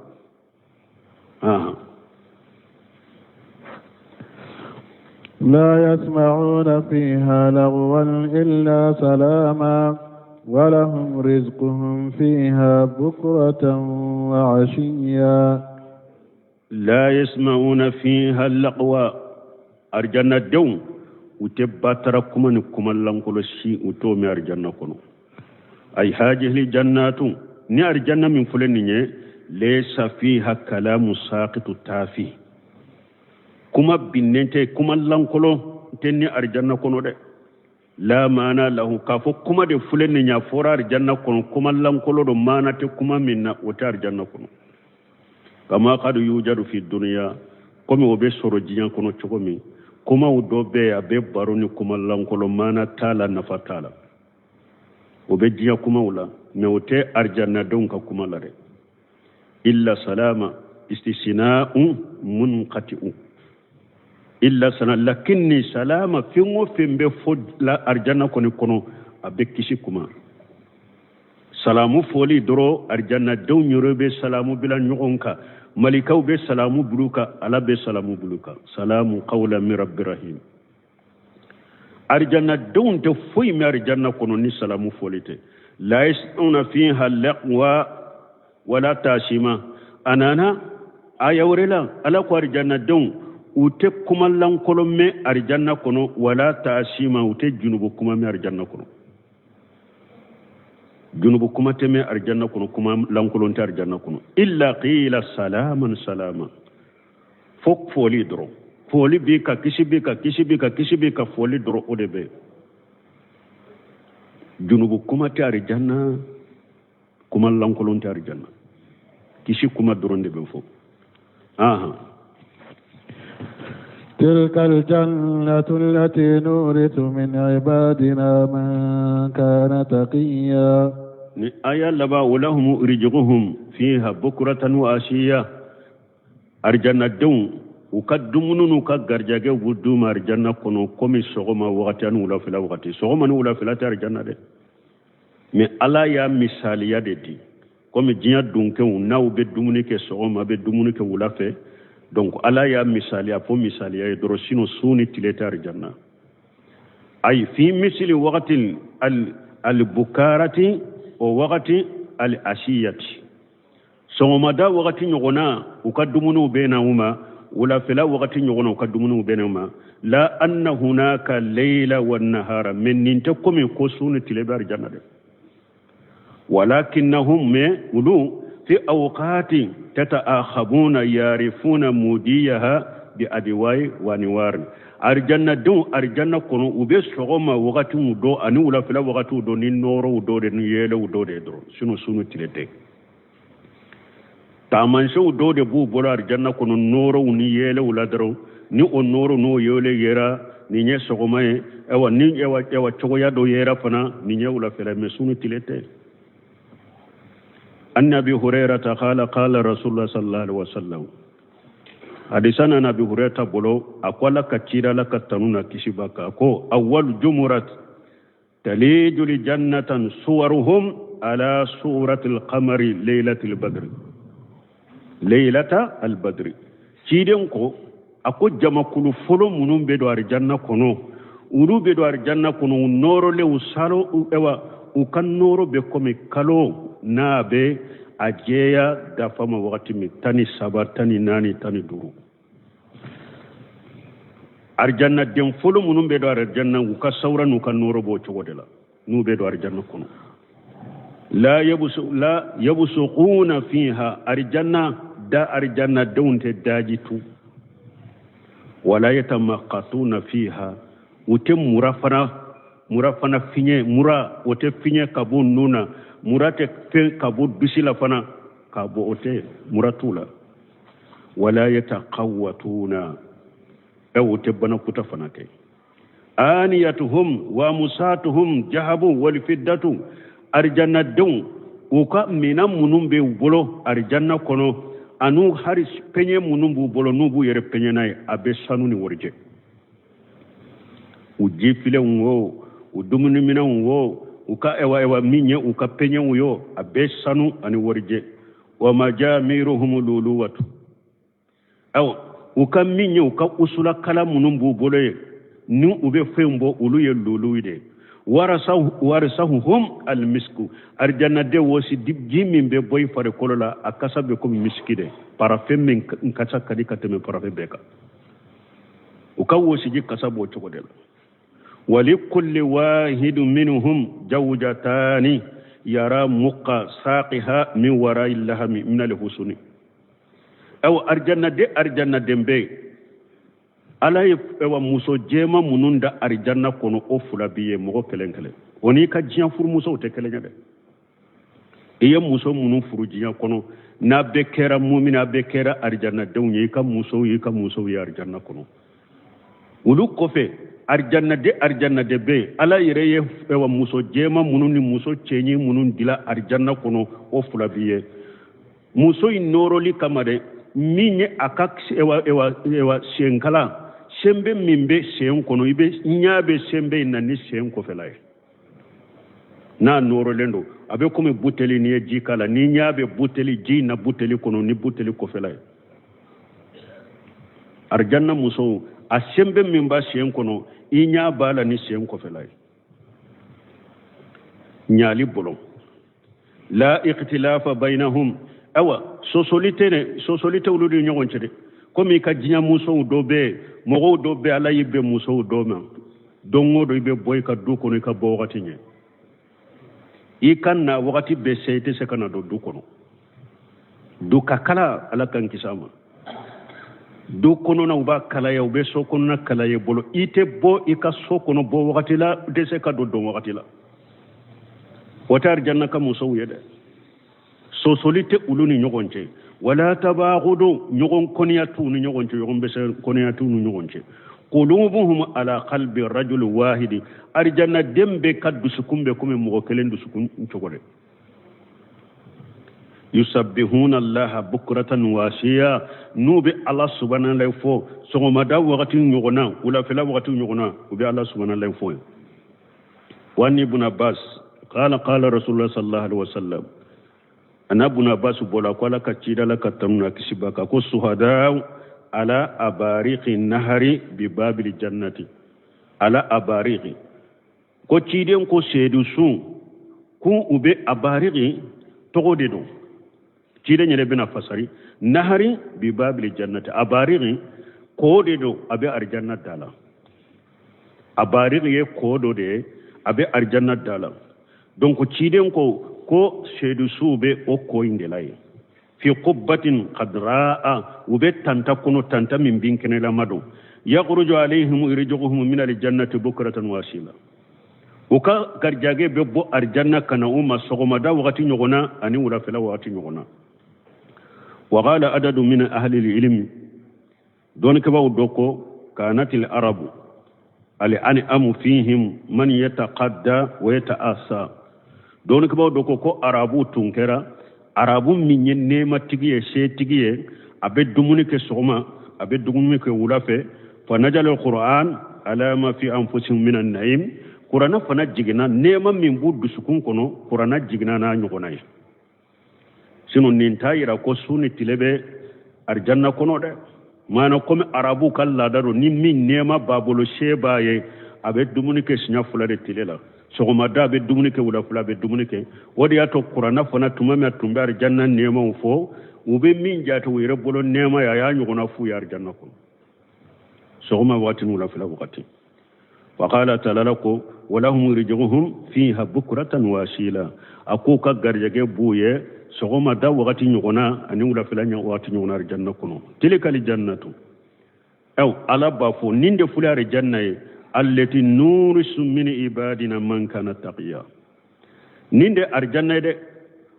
Speaker 1: لا يسمعون فيها لغوا إلا سلاما ولهم رزقهم فيها بكرة وعشيا.
Speaker 2: لا يسمعون فيها اللغوا، arjanna denw u tɛ batara kuma ni kuma lankolo si, u t'o mɛn arjanna kɔnɔ. Ay hajihli jannatu, ni arjanna min filɛ nin ye, laysa fiha kalamu saqitu tafi, kuma binnen tɛ, kuma lankolon tɛ ni arjanna kɔnɔ dɛ. La maana lahu, k'a fɔ kuma de filɛ nin ye, a fɔra arjanna kɔnɔ, kuma lankolon don, maana tɛ kuma min na, o tɛ arjanna kɔnɔ. Kama kad yujadu fi duniya, komi o bɛ sɔrɔ diɲɛ kɔnɔ cogo min, kumaw dɔ bɛ yen, a bɛ baro ni kuma lankolon, maana t'a la, nafa t'a la, o bɛ diɲɛ kumaw la, mɛ o tɛ arijannadenw ka kuma la dɛ. Illa salama istisna'un munqati'u, illa sana lakinni salama, fɛn o fɛn bɛ fɔ la arijanna kɔni kɔnɔ, a bɛ kisi kuma. Salamu fɔli dɔrɔn, arijannadenw yɛrɛ bɛ salamu bila ɲɔgɔn kan, malikaw bɛ salamu bila kan, Ala bɛ salamu bila kan. Salamu qawlan min rabbi rahim. Arijannadenw tɛ foyi mɛn arijanna kɔnɔ ni salamu fɔli tɛ. La yasma'una fiha lagwa wala tasima. A nana aya wɛrɛ la, Ala ko arijannadenw u tɛ kuma lankolon mɛn arijanna kɔnɔ, wala tasima, u tɛ junubu kuma mɛn arijanna kɔnɔ. Junubu kuma tɛ mɛn arijanna kɔnɔ, kuma lankolon tɛ arijanna kɔnɔ. Illa qila salaman salama, fo fɔli dɔrɔn, fɔli b'i ka kisi, b'i ka kisi, b'i ka kisi, b'i ka fɔli dɔrɔn, o de bɛ. Junubu kuma tɛ arijanna, kuma lankolon tɛ arijanna, kisi kuma dɔrɔn de bɛ fɔ. Ahan.
Speaker 1: تلك الجنة التي نورث من عبادنا من كان تقيا.
Speaker 2: Ni aya laban, walahum rizquhum fiha bukratan wa ashiya. Arijannadenw u ka dumuni n'u ka garijɛgɛw b'u d'u ma arijanna kɔnɔ, komi sɔgɔma wagati ani wulafɛla wagati. Sɔgɔma ni wulafɛla tɛ arijanna dɛ, mais Ala y'a misaliya de di, komi diɲɛ dunkew n'aw bɛ dumuni kɛ sɔgɔma, bɛ dumuni kɛ wula fɛ. Donc Ala y'a misaliya fo misaliya ye dɔrɔn, sinon su ni tile tɛ arijanna. Ayi fi misili wagati al bukarati o wagati al ashiyati, sɔgɔmada wagati ɲɔgɔnna u ka dumuniw bɛ na u ma, wulafɛla wagati ɲɔgɔnna u ka dumuniw bɛ na u ma. La anna hunaka leila wa nahara, mais nin tɛ komi ko su ni tile bɛ arijanna dɛ. Walakinnahum, mais olu fi awqati tata'akhabuna yarifuna mudiyaha bi adwai wa niwar. Arijanna denw arijanna kɔnɔ, u bɛ sɔgɔma wagatiw dɔn ani wulafɛla wagatiw dɔn ni nɔɔrɔw dɔ de ni yeelew dɔ de dɔrɔn, sinon su ni tile tɛ. Taamasiyɛnw dɔw de b'u bolo arijanna kɔnɔ, nɔɔrɔw ni yeelew la dɔrɔn. Ni o nɔɔrɔ n'o yeele yera, nin ye sɔgɔma ye. Ayiwa, ni ayiwa cogoya dɔ yera fana, nin ye wulafɛla, mais su ni tile tɛ. An Abi Hurairata qala qala Rasulullah sallallahu alaihi wasallam. Hadisa nana Abi Hurayra bolo, a ko Ala ka cira, Ala ka tanu na kisi b'a kan, ko awwal jumurat talijul jannatan suwaruhum ala suratil qamari laylatil badri laylata albadri. Ciden ko, a ko jamakulu fɔlɔ minnu bɛ don arijanna kɔnɔ, olu bɛ don arijanna kɔnɔ u nɔɔrɔlen, u salo, ewa u ka nɔɔrɔ bɛ komi kalo n'a bɛ a jɛya dafa ma wagati min, 13, 14, 15. Arijanna den fɔlɔ minnu bɛ don arijanna, u ka sawura n'u ka nɔɔrɔ b'o cogo de la n'u bɛ don arijanna kɔnɔ. La yabusu la yabusuquna fiha, arijanna da arijanna denw tɛ daji tu, wala yatamaqatuna fiha, u tɛ mura fana, mura fana fiɲɛ, mura o tɛ fiɲɛ ka bɔ nun na, mura tɛ fɛn ka bɔ dusi la fana ka bɔ, o tɛ mura t'u la. Wala yataqawwatuna, ɛ o tɛ banakuta fana kɛ. Aniyatuhum wa musatuhum jahabu wal fiddatu, arijanna denw u ka minan minnu bɛ u bolo arijanna kɔnɔ, an'u hari pɛɲɛ minnu b'u bolo n'u b'u yɛrɛ pɛɲɛ n'a ye, a bɛ sanu ni warijɛ. U jifilenw wo, u dumuniminɛnw wo, u ka ewa ewa min ye u ka pɛɲɛw yo, a bɛ sanu ani warijɛ. Wa majamiruhum luluwatu, awa u ka min ye u ka usulakala minnu b'u bolo ye ni u bɛ fɛn bɔ, olu ye lulu de ye. Warisahuhum almisku, arijannaden wɔsi ji min bɛ bɔ i farikolo la, a kasa bɛ komi misiki de, parafɛn min kasa ka di ka tɛmɛ parafɛn bɛɛ kan, u ka wɔsiji kasa b'o cogo de la. Walikulli wahidu minhum jawjatani yara muqa saqiha min warai lahami min alhusuni. Awa arijannaden arijannaden bɛ yen, Ala ye ewa muso jɛma minnu da arijanna kɔnɔ, o fila b'i ye mɔgɔ kelen kelen, o n'i ka diɲɛ furumusow tɛ kelen ye dɛ. I ye muso minnu furu diɲɛ kɔnɔ, n'a bɛɛ kɛra mumina, a bɛɛ kɛra arijannadenw ye, i ka musow y'i ka musow ye arijanna kɔnɔ. Olu kɔfɛ arijannaden arijannaden bɛ yen, Ala yɛrɛ ye ewa muso jɛma minnu ni muso cɛɲi minnu dila arijanna kɔnɔ, o fila b'i ye. Muso in nɔɔrɔli kama dɛ, min ye a ka ewa ewa ewa senkala senbe min bɛ sen kɔnɔ, i bɛ ɲɛ bɛ senbe in na ni sen kɔfɛla ye, n'a nɔɔrɔlen don, a bɛ komi buteli, n'i ye ji k'a la, ni ɲɛ bɛ buteli ji in na buteli kɔnɔ ni buteli kɔfɛla ye. Arijanna musow, a senbe min b'a sen kɔnɔ, i ɲɛ b'a la ni sen kɔfɛla ye. Ɲali bolo la ikhtilafa bainahum, awa sosoli tɛ dɛ, sosoli tɛ olu ni ɲɔgɔn cɛ dɛ. Komi i ka diɲɛ musow dɔ bɛ yen, mɔgɔw dɔ bɛ, Ala y'i bɛn musow dɔ ma, don o don i bɛ bɔ i ka du kɔnɔ, i ka bɔ wagati ɲɛ, i ka na wagati bɛ se, i tɛ se ka na don du kɔnɔ. Du ka kala, Ala k'an kisi a ma. Du kɔnɔna u b'a kalaya, u bɛ so kɔnɔna kalaya i bolo, i tɛ bɔ i ka so kɔnɔ bɔ wagati la, i tɛ se ka don don wagati la. O tɛ arijanna ka musow ye dɛ. Sosoli tɛ olu ni ɲɔgɔn cɛ. Wala tabagudu, ɲɔgɔn kɔniya t'u ni ɲɔgɔn cɛ, ɲɔgɔn bɛsɛ kɔniya t'u ni ɲɔgɔn cɛ. Qulubuhum ala qalbi rajul wahidi, arijanna den bɛɛ ka dusukun bɛ komi mɔgɔ kelen dusukun cogo dɛ. Yusabbihuna allaha bukratan wasiya, n'u bɛ Ala subahana fɔ sɔgɔmada wagati ɲɔgɔn na, wulafɛla wagati ɲɔgɔn na, u bɛ Ala subahana fɔ. Wa ni Ibn Abbas qala qala Rasulullah sallallahu alaihi wasallam, ana Ibn Abbas bɔla ko Ala ka cida la ka tanu na kisi b'a kan, ko suhadaw ala abariqi nahari bi babil jannati, ala abariqi, ko ciden ko seedu sun ko u bɛ abariqi tɔgɔ de don, ciden yɛrɛ bɛna fasari, nahari bi babil jannati, abariqi ko de don, a bɛ arijanna da la. Abariqi ye ko dɔ de ye, a bɛ arijanna da la. Donc ciden ko ko seedu suw bɛ o ko in de la yen, fi qubbatin khadraa, u bɛ tanta kɔnɔ, tanta min bin kɛnɛlama don, yakhruju alayhim irjuhum min aljannati bukratan wasila, u ka garijɛgɛ bɛ bɔ arijanna ka na u ma sɔgɔmada wagati ɲɔgɔn na ani wulafɛla wagati ɲɔgɔn na. Wa qala adadu min ahli ilmi, dɔnnikɛbaaw dɔ ko kanatil arabu al-an'amu fihim man yataqadda wa yata'assa, dɔnnikɛbaaw dɔ ko ko arabu tun kɛra arabu min ye nɛɛmatigi ye, setigi ye, a bɛ dumuni kɛ sɔgɔma, A bɛ dumuni kɛ wula fɛ. Fa nazala alquran ala ma fi anfusihim min an-naim. Kurana fana jiginna nɛɛma min b'u dusukun kɔnɔ, kurana jiginna n'a ɲɔgɔnna ye. Sinon nin t'a yira ko su ni tile bɛ arijanna kɔnɔ dɛ. Maana komi arabuw ka laada don, ni min nɛɛma b'a bolo, se b'a ye, a bɛ dumuni kɛ siɲɛ fila de tile la. Sɔgɔmada a bɛ dumuni kɛ, wulafɛla a bɛ dumuni kɛ. O de y'a to kuranna fana, tuma min a tun bɛ arijanna nɛɛmaw fɔ, u bɛ min jate u yɛrɛ bolo nɛɛma ye, a y'a ɲɔgɔnna f'u ye arijanna kɔnɔ sɔgɔma waati ni wulafɛla wagati. Wa qala ta'ala ko walahum rizquhum fiha bukratan wa asila. A k'u ka garijɛgɛ b'u ye sɔgɔma da wagati ɲɔgɔnna ani wulafɛla wagati ɲɔgɔnna arijanna kɔnɔ. Tilkal jannatu, aw Ala b'a fɔ nin de filɛ arijanna ye, allati nurisu min ibadina man kana taqiya. Nin de arijanna ye dɛ,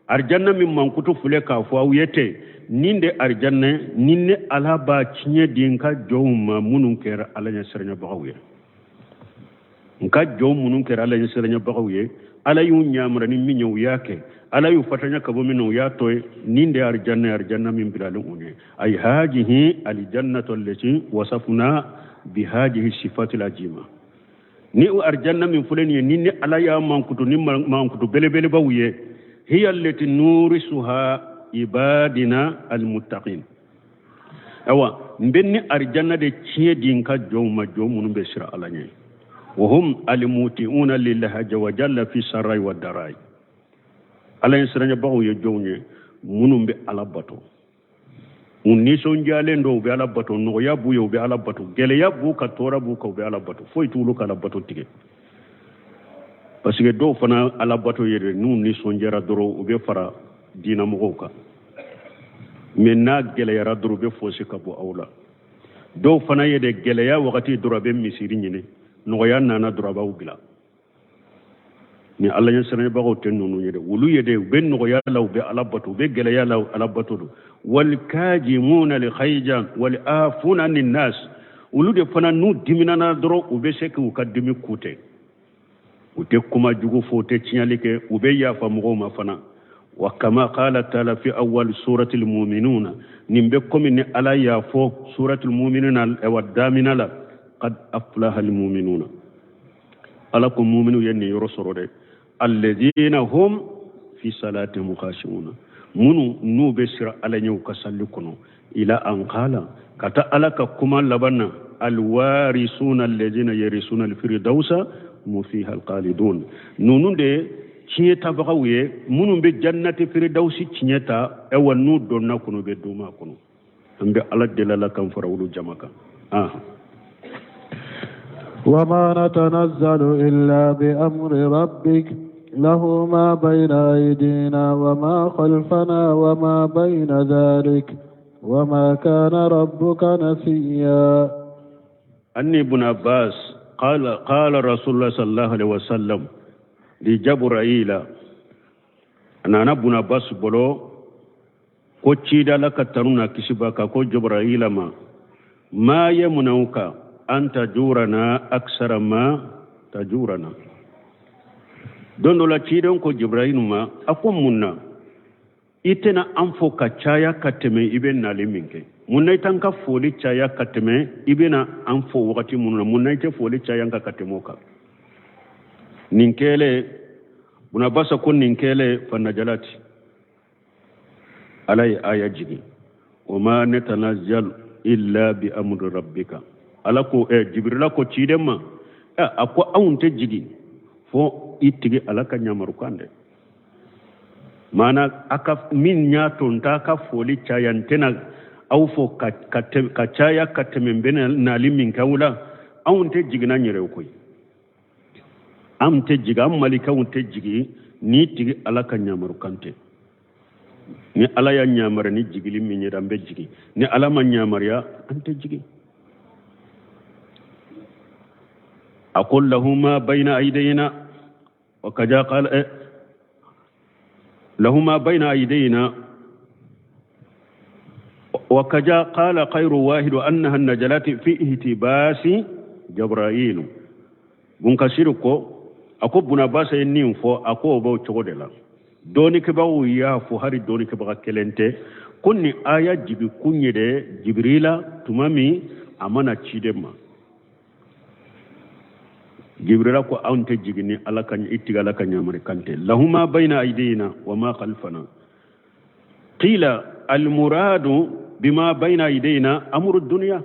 Speaker 2: arijanna min mankutu filɛ k'a fɔ aw ye ten, nin de arijanna ye, ni ne Ala b'a tiɲɛ di n ka jɔnw ma minnu kɛra Ala ɲɛsiranɲɛbagaw ye. N ka jɔn minnu kɛra Ala ɲɛsiranɲɛbagaw ye, Ala y'u ɲamara ni min ye, u y'a kɛ. Ala y'u fatanya ka bɔ min na, u y'a to ye. Nin de arijanna ye, arijanna min bilalen u ɲɛ. Ay hajihi aljannatu allati wasafna bi hajihi sifati lajima. Ni o arijanna min filɛ nin ye, ni ni Ala y'a mankutu ni mankutu belebelebaw ye, hiya allati nurisuha ibadina almuttaqin. Awa n bɛ ni arijanna de tiɲɛ di n ka jɔnw ma, jɔn minnu bɛ siran Ala ɲɛ. Wa hum almuti'una lillahi azza wa jalla fi sarrai wa darai. Ala ye siranɲɛbagaw ye jɔnw ye minnu bɛ Ala bato, u nisɔndiyalen don, u bɛ Ala bato, nɔgɔya b'u ye, u bɛ Ala bato, gɛlɛya b'u kan, tɔɔrɔ b'u kan, u bɛ Ala bato, foyi t'olu ka Ala bato tigɛ. Parce que dɔw fana Ala bato yɛrɛ, n'u nisɔndiyara dɔrɔn, u bɛ fara diinamɔgɔw kan, mais n'a gɛlɛyara dɔrɔn, u bɛ fosi ka bɔ aw la. Dɔw fana ye de gɛlɛya wagati dɔrɔn, a bɛ misiri ɲini, nɔgɔya nana dɔrɔn, a b'aw bila. Ni Ala ɲɛsiranɲɛbagaw tɛ ninnu ye dɛ, olu ye de u bɛ nɔgɔya la, u bɛ Ala bato, u bɛ gɛlɛya la, Ala bato don. Walikajimuna lkhayja walafuna ninnas. Olu de fana n'u diminana dɔrɔn, u bɛ se k'u ka dimi kutɛ, u tɛ kuma jugu fɔ, u tɛ tiɲɛli kɛ, u bɛ yafa mɔgɔw ma fana. Wa kama qala taala fi awwal surati almu'minuna, nin bɛ komi ni Ala y'a fɔ surati almu'minuna wa damina la, qad aflaha almu'minuna. Ala ko muminu ye nin yɔrɔ sɔrɔ dɛ, alladhina hum fi salatihim khashi'una, minnu n'u bɛ siran Ala ɲɛ u ka sali kɔnɔ. Ila an qala, ka taa Ala ka kuma laban na, alwarisuna alladhina yarisuna alfirdausa hum fiha alkhalidun. Ninnu de tiɲɛ tabagaw ye, minnu bɛ jannati firdausi tiɲɛ ta, ɛwa n'u donna kɔnɔ, u bɛ duuma kɔnɔ. An bɛ Ala deli, Ala k'an fara olu jama kan.
Speaker 1: وما نتنزل إلا بأمر ربك له ما بين أيدينا وما خلفنا وما بين ذلك وما كان ربك نسيا.
Speaker 2: عن ابن عباس قال قال رسول الله صلى الله عليه وسلم لجبرائيل. أنا ابن عباس bolo ko cida la ka tanu n'a kisi b'a kan ko Jibrahila ma, ma yamnauka an tajurana aksara ma tajurana. Don dɔ la, ciden ko Jibrahilu ma, a ko mun na i tɛna an fo ka caya ka tɛmɛ i bɛ nali min kɛ? Mun na i t'an ka foli caya ka tɛmɛ i bɛna an fo wagati minnu na? Mun na i tɛ foli caya an kan ka tɛmɛ o kan? Nin kɛlen, Bunabasa ko nin kɛlen, fa najalati, Ala ye aya jigin, wa ma natanazzalu illa bi amri rabbika. Ala ko Jibrila ko ciden ma, a ko anw tɛ jigin fo i tigi Ala ka ɲamarukan dɛ. Maana a ka min y'a to n t'a ka foli caya, n tɛna aw fo ka caya ka tɛmɛ n bɛna nali min kɛ aw la, anw tɛ jiginna n yɛrɛ koyi, an tɛ jigin, an malikaw tɛ jigin n'i tigi Ala ka ɲamarukan tɛ. Ni Ala y'a ɲamari ni jigili min ye, an bɛ jigin. Ni Ala ma ɲamariya, an tɛ jigin. A ko lahu ma bayna aydina wa kaja qala lahu ma bayna aydina wa kaja qala khayru wahid annaha najalat fi ihtibasi Jabrail. Bunkasiru ko, a ko Bunabasa ye nin fɔ, a ko o b'o cogo de la. Dɔɔnikɛbagaw y'a fɔ, hali dɔɔnikɛbaga kelen tɛ. Ko nin aya jigi kun ye de Jibirila tuma min a ma na ciden ma. Jibrila ko anw tɛ jigin ni Ala ka i tigi Ala ka yamarikan tɛ. Lahu ma bayna aydina wa ma khalfana. Qila almuradu bima bayna aydina amru dunya.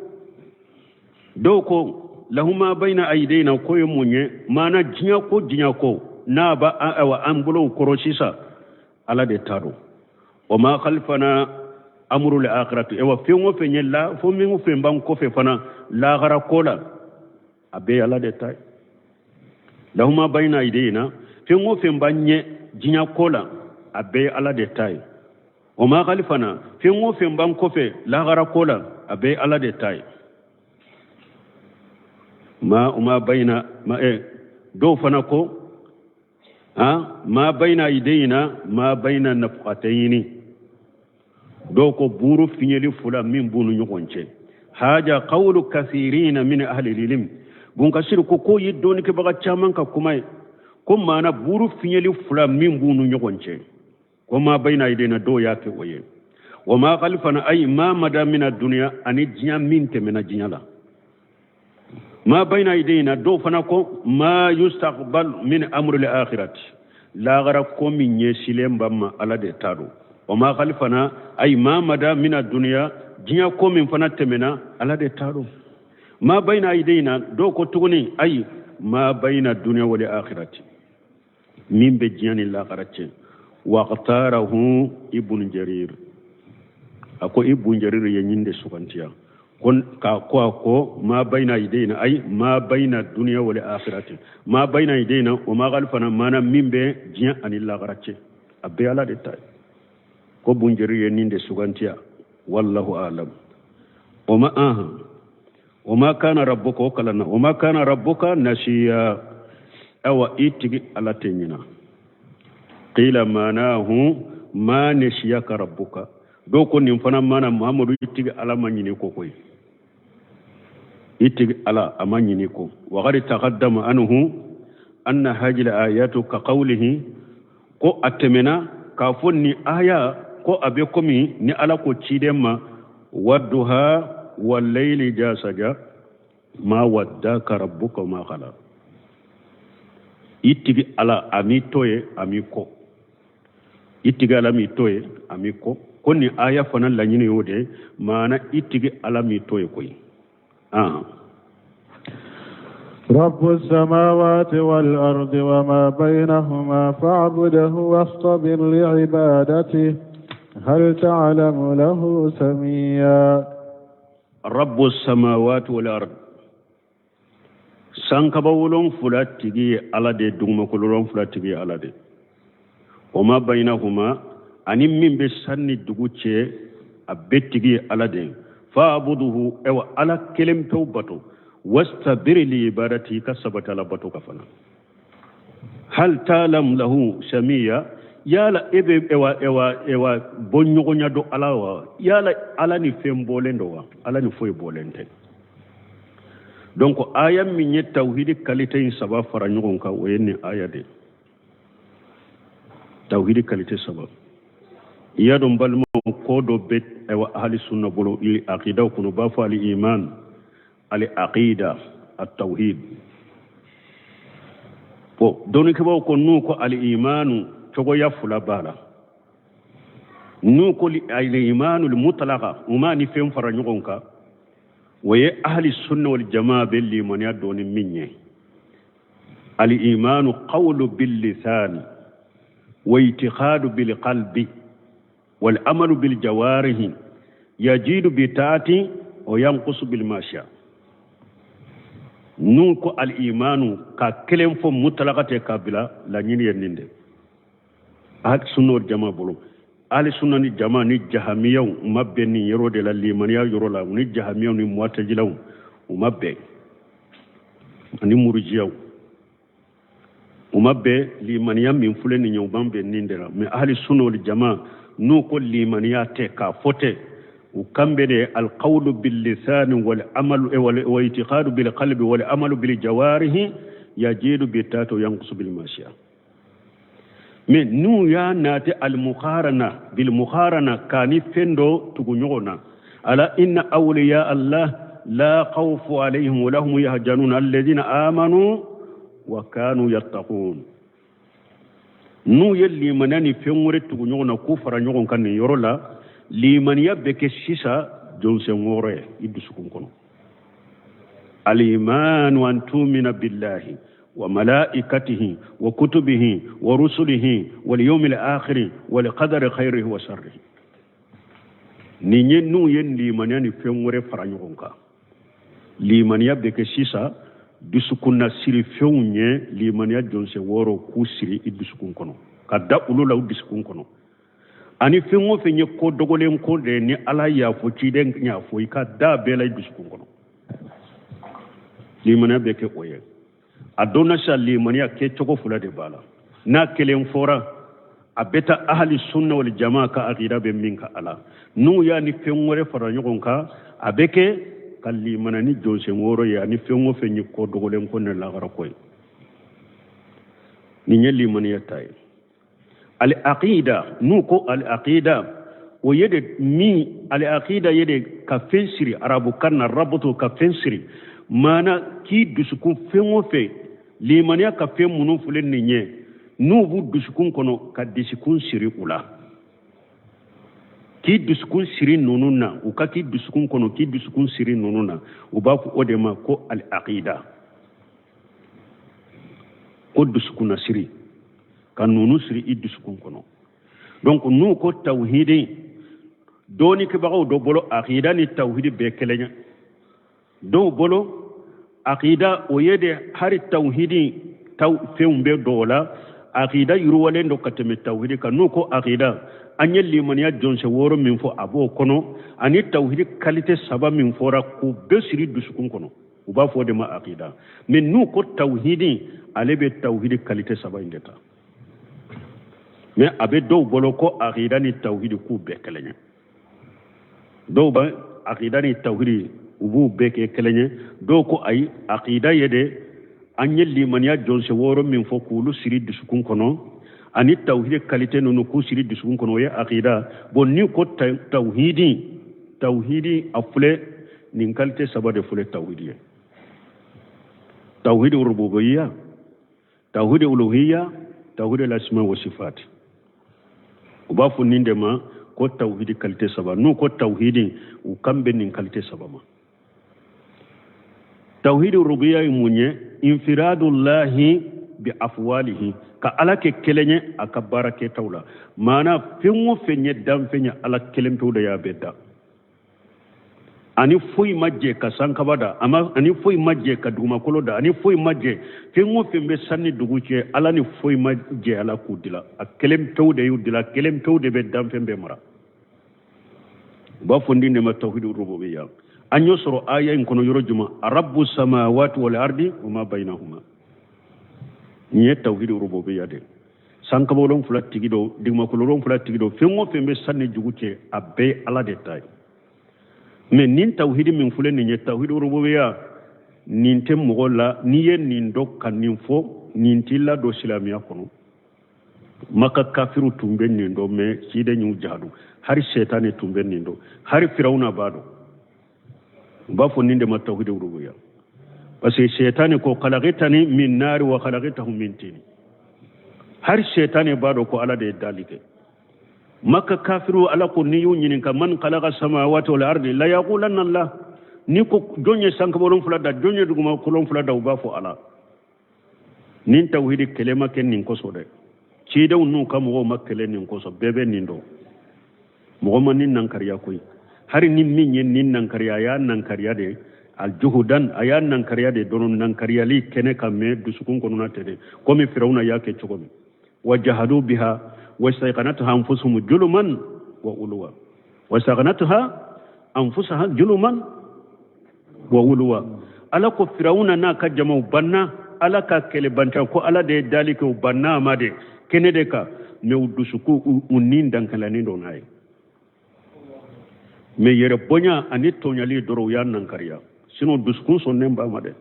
Speaker 2: Dɔw ko lahu ma bayna aydina ko ye mun ye? Maana diɲɛ ko diɲɛ ko n'a ba awa an bolow kɔrɔ sisan Ala de ta don. Wa ma khalfana amru al-akhirati. Ewa fɛn o fɛn ye la fo min o fɛn b'an kɔfɛ fana lahara ko la a bɛɛ Ala de ta ye. Lahu ma bayna aydina fɛn o fɛn b'an ɲɛ diɲɛ ko la a bɛɛ Ala de ta ye. Wa ma khalfana fɛn o fɛn b'an kɔfɛ lahara ko la a bɛɛ Ala de ta ye. Ma ma bayna ma dɔw fana ko ma bayna aydina ma bayna nafqatayni. Dɔw ko buuru fiɲɛli fila min b'u ni ɲɔgɔn cɛ. Haja qawlu kathirina min ahli ilm. Bunkasiri ko k'o ye dɔnnikɛbaga caman ka kuma ye ko maana buuru fiɲɛli fila min b'u ni ɲɔgɔn cɛ ko ma bayna aydina dɔw y'a kɛ o ye. Wa ma khalfana ay ma mada mina dunya ani diɲɛ min tɛmɛna diɲɛ la. Ma bayna aydina dɔw fana ko ma yustaqbal min amri al-akhirati lahara ko min ɲɛsilen b'an ma Ala de ta don. Wa ma khalfana ay ma mada mina dunya diɲɛ ko min fana tɛmɛna Ala de ta don. Ma bayna aydina dɔw ko tuguni ayi ma bayna dunya wal akhirati min bɛ diɲɛ ni lahara cɛ. Waqtarahu Ibn Jarir. A ko Ibn Jarir ye ɲin de sugantiya ka ko a ko ma bayna aydina ay ma bayna dunya wal akhirati ma bayna aydina wa ma khalfana mana min bɛ diɲɛ ani lahara cɛ a bɛɛ Ala de ta ye. Ko Ibn Jarir ye nin de sugantiya wallahu a'lam. Wa ma aha wa ma kana rabbuka o kalanna wa ma kana rabbuka nasiya. Awa i tigi Ala tɛ ɲina. Qila manahu ma nasiyaka rabbuka. Dɔw ko nin fana mana Muhammadu i tigi Ala ma ɲini ko koyi. I tigi Ala a ma ɲini ko. Wa qad taqaddama anhu anna hadhihi al-ayatu ka qawlihi ko a tɛmɛna k'a fɔ nin aya ko a bɛ komi ni Ala ko ciden ma wadduha wal-layli ja saja ma waddaka rabbuka ma qala. I tigi Ala a m'i to ye a m'i kɔ. I tigi Ala m'i to ye a m'i kɔ. Ko nin aya fana laɲini y'o de ye maana i tigi Ala m'i to ye koyi.
Speaker 1: رب السماوات والأرض وما بينهما فاعبده واصطبر لعبادته هل تعلم له سميا.
Speaker 2: رب السماوات والأرض sankaba wolonfila tigi ye Ala de, dugumakolo wolonfila tigi ye Ala de. O ma bainahuma ani min bɛ san ni dugu cɛ a bɛɛ tigi ye Ala de. Fa'buduhu ewa Ala kelen pewu bato. Wastabir li ibadati ka sabati Ala bato ka fana. Hal ta'lam lahu samiya. Yala e bɛ ewa ewa ewa bɔɲɔgɔnya dɔn Ala wa? Yala Ala ni fɛn bɔlen don wa? Ala ni foyi bɔlen tɛ. Donc aya min ye tawhidi qualité in saba fara ɲɔgɔn kan o ye nin aya de. Tawhidi qualité saba. I y'a dɔn balimaw ko dɔ bɛ ayiwa ahli sunna bolo i aqidaw kɔnɔ u b'a fɔ al iman al aqida at tawhid. Bon dɔnnikɛbaaw ko n'u ko al imanu cogoya fila b'a la. N'u ko al imanu al mutlaqa u ma ni fɛn fara ɲɔgɔn kan o ye ahli sunna wal jamaa bɛ limaniya dɔn ni min ye. Al imanu qawlu bil lisani wa itiqadu bil qalbi wal amalu bil jawarihi yajidu bi taati wa yanqusu bil mashi'a. N'u ko al imanu ka kelen fɔ mutlaka tɛ k'a bila laɲini ye nin de. Ahli sunna wal jamaa bolo ahli sunna ni jamaa ni jahamiyaw u ma bɛn nin yɔrɔ de la limaniya yɔrɔ la u ni jahamiyaw ni muwatajilaw u ma bɛn ani murujiyaw u ma bɛn limaniya min filɛ nin ye u b'an bɛn nin de la. Mais ahli sunna wal jamaa n'u ko limaniya tɛ k'a fɔ tɛ u kan bɛ de alqawlu bil lisani wal amalu wa itiqadu bil qalbi wal amalu bil jawarihi yajidu bi taati wa yanqusu bil mashi'a. Mais n'u y'a nati almukarana bilmukarana k'a ni fɛn dɔ tugu ɲɔgɔn na, ala inna awliya Allah la khawfu alayhim wa lahum yahzanun alladhina amanu wa kanu yattaqun. N'u ye limaniya ni fɛn wɛrɛ tugu ɲɔgɔn na k'u fara ɲɔgɔn kan nin yɔrɔ la, limaniya bɛ kɛ sisan jɔnsen wɔɔrɔ ye i dusukun kɔnɔ. Alimanu an tumina billahi wa malaikatihi wa kutubihi wa rusulihi wal yawmil akhiri wal qadari khairihi wa sharrihi. Nin ye n'u ye limaniya ni fɛn wɛrɛ fara ɲɔgɔn kan, limaniya bɛ kɛ sisan dusukunna siri fɛnw ye, limaniya jɔnsen wɔɔrɔ k'u siri i dusukun kɔnɔ, ka da olu la u dusukun kɔnɔ. Ani fɛn o fɛn ye ko dogolen ko de ye, ni Ala y'a fɔ, ciden y'a fɔ, i ka da bɛɛ la i dusukun kɔnɔ. Limaniya bɛ kɛ o ye. A donna sisan limaniya kɛcogo fila de b'a la. N'a kelen fɔra, a bɛ taa ahali sunna wal jamaa ka akida bɛ min kan a la. N'u y'a ni fɛn wɛrɛ fara ɲɔgɔn kan, a bɛ kɛ ka limaniya ni jɔnsen wɔɔrɔ ye, ani fɛn o fɛn ye ko dogolen ko ni lahara ko ye. Nin ye limaniya ta ye. Al aqida, n'u ko al aqida, o ye de min, al aqida ye de ka fɛn siri, arabukan na rabutu, ka fɛn siri, maana k'i dusukun fɛn o fɛn limaniya ka fɛn minnu filɛ nin ye, n'u b'u dusukun kɔnɔ, ka dusukun siri u la, k'i dusukun siri ninnu na, u ka k'i dusukun kɔnɔ, k'i dusukun siri ninnu na, u b'a fɔ o de ma ko al aqida, ko dusukunna siri, ka ninnu siri i dusukun kɔnɔ. Donc n'u ko tawhidi, dɔɔnikɛbagaw dɔ bolo aqida ni tawhidi bɛɛ kelen ye. Dɔw bolo aqida o ye de hari tawhidi taw fɛnw bɛ dɔw la, aqida yiriwalen don ka tɛmɛ tawhidi kan. N'u ko aqida, an ye limaniya jɔnsen wɔɔrɔ min fɔ, a b'o kɔnɔ, ani tawhidi kalite saba min fɔra, k'u bɛɛ siri dusukun kɔnɔ, u b'a fɔ o de ma aqida. Mais n'u ko tawhidi, ale bɛ tawhidi kalite saba in de ta. Mais a bɛ dɔw bolo ko aqida ni tawhidi k'u bɛɛ kelen ye. Dɔw bɛ aqida ni tawhidi u b'u bɛɛ kɛ kelen ye. Dɔw ko ayi, aqida ye de an ye limaniya jɔnsen wɔɔrɔ min fɔ k'olu siri dusukun kɔnɔ, ani tawhidi kalite ninnu k'u siri dusukun kɔnɔ, o ye aqida. Bon n'i ko tawhidi, tawhidi a filɛ nin kalite saba de filɛ tawhidi ye: tawhidi rububiyya, tawhidi uluhiyya, tawhidi lasma wa sifat. U b'a fɔ nin de ma ko tawhidi kalite saba. N'u ko tawhidi, u kan bɛ nin kalite saba ma. Tawhidi rububiyya ye mun ye? Infiradullahi bi afwalihi, ka Ala kɛ kelen ye a ka baara kɛtaw la. Maana fɛn o fɛn ye danfɛn ye, Ala kelen pewu de y'a bɛɛ da. Ani foyi ma jɛ ka sankaba da, ani foyi ma jɛ ka dugumakolo da, ani foyi ma jɛ fɛn o fɛn bɛ san ni dugu cɛ, Ala ni foyi ma jɛ Ala k'u dila. A kelen pewu de y'u dila, kelen pewu de bɛ danfɛn bɛɛ mara. U b'a fɔ nin de ma tawhidi rububiyya. An y'o sɔrɔ aya in kɔnɔ yɔrɔ jumɛn? Rabbu samawati wal ardi wa ma bainahuma. Nin ye tawhidi rububiyya de ye. Sankaba wolonfila tigi don, dugumakolo wolonfila tigi don, fɛn o fɛn bɛ san ni dugu cɛ, a bɛɛ ye Ala de ta ye. Mais nin tawhidi min filɛ nin ye, tawhidi rububiyya, nin tɛ mɔgɔ la, n'i ye nin dɔn ka nin fɔ, nin t'i ladon silamɛya kɔnɔ. Maka kafiru tun bɛ nin dɔn, mais ciden y'u jahadu. Hari sɛtanɛ tun bɛ nin dɔn, hari firawuna b'a dɔn. U b'a fɔ nin de ma tawhidi rububiyya, parce que sɛtanɛ ko khalaqtani min nari wa khalaqtahu min tin. Hari sɛtanɛ b'a dɔn ko Ala de ye dali kɛ. Maka kafiru, Ala ko n'i y'u ɲininka man khalaqa samawati wal ardi la yaqulanna Allah, ni ko jɔn ye sankaba wolonfila da, jɔn ye dugumakolo wolonfila da, u b'a fɔ Ala. Nin tawhidi kɛlɛ ma kɛ nin kosɔn dɛ, cidenw n'u ka mɔgɔw ma kɛlɛ nin kosɔn, bɛɛ bɛ nin dɔn. Mɔgɔ ma nin nankariya koyi. Hari ni min ye nin nankariya, a y'a nankariya de aljuhudan, a y'a nankariya de dɔrɔn, nankariyali kɛnɛ ka mɛn dusukun kɔnɔna tɛ dɛ, komi firawuna y'a kɛ cogo min. Wa jahadu biha wastayqanatha anfusuhum juluman wa uluwa, wastayqanatha anfusuhum juluman wa uluwa. Ala ko firawuna n'a ka jamaw banna Ala ka kɛlɛbanta, ko Ala de ye dali kɛ, u banna a ma de kɛnɛ de kan, mais u dusukun u nin dankalanin dɔ n'a ye. Mais yɛrɛ bonya ani tɔɲali dɔrɔn u y'a nankariya, sinon dusukun sɔnnen b'a ma dɛ.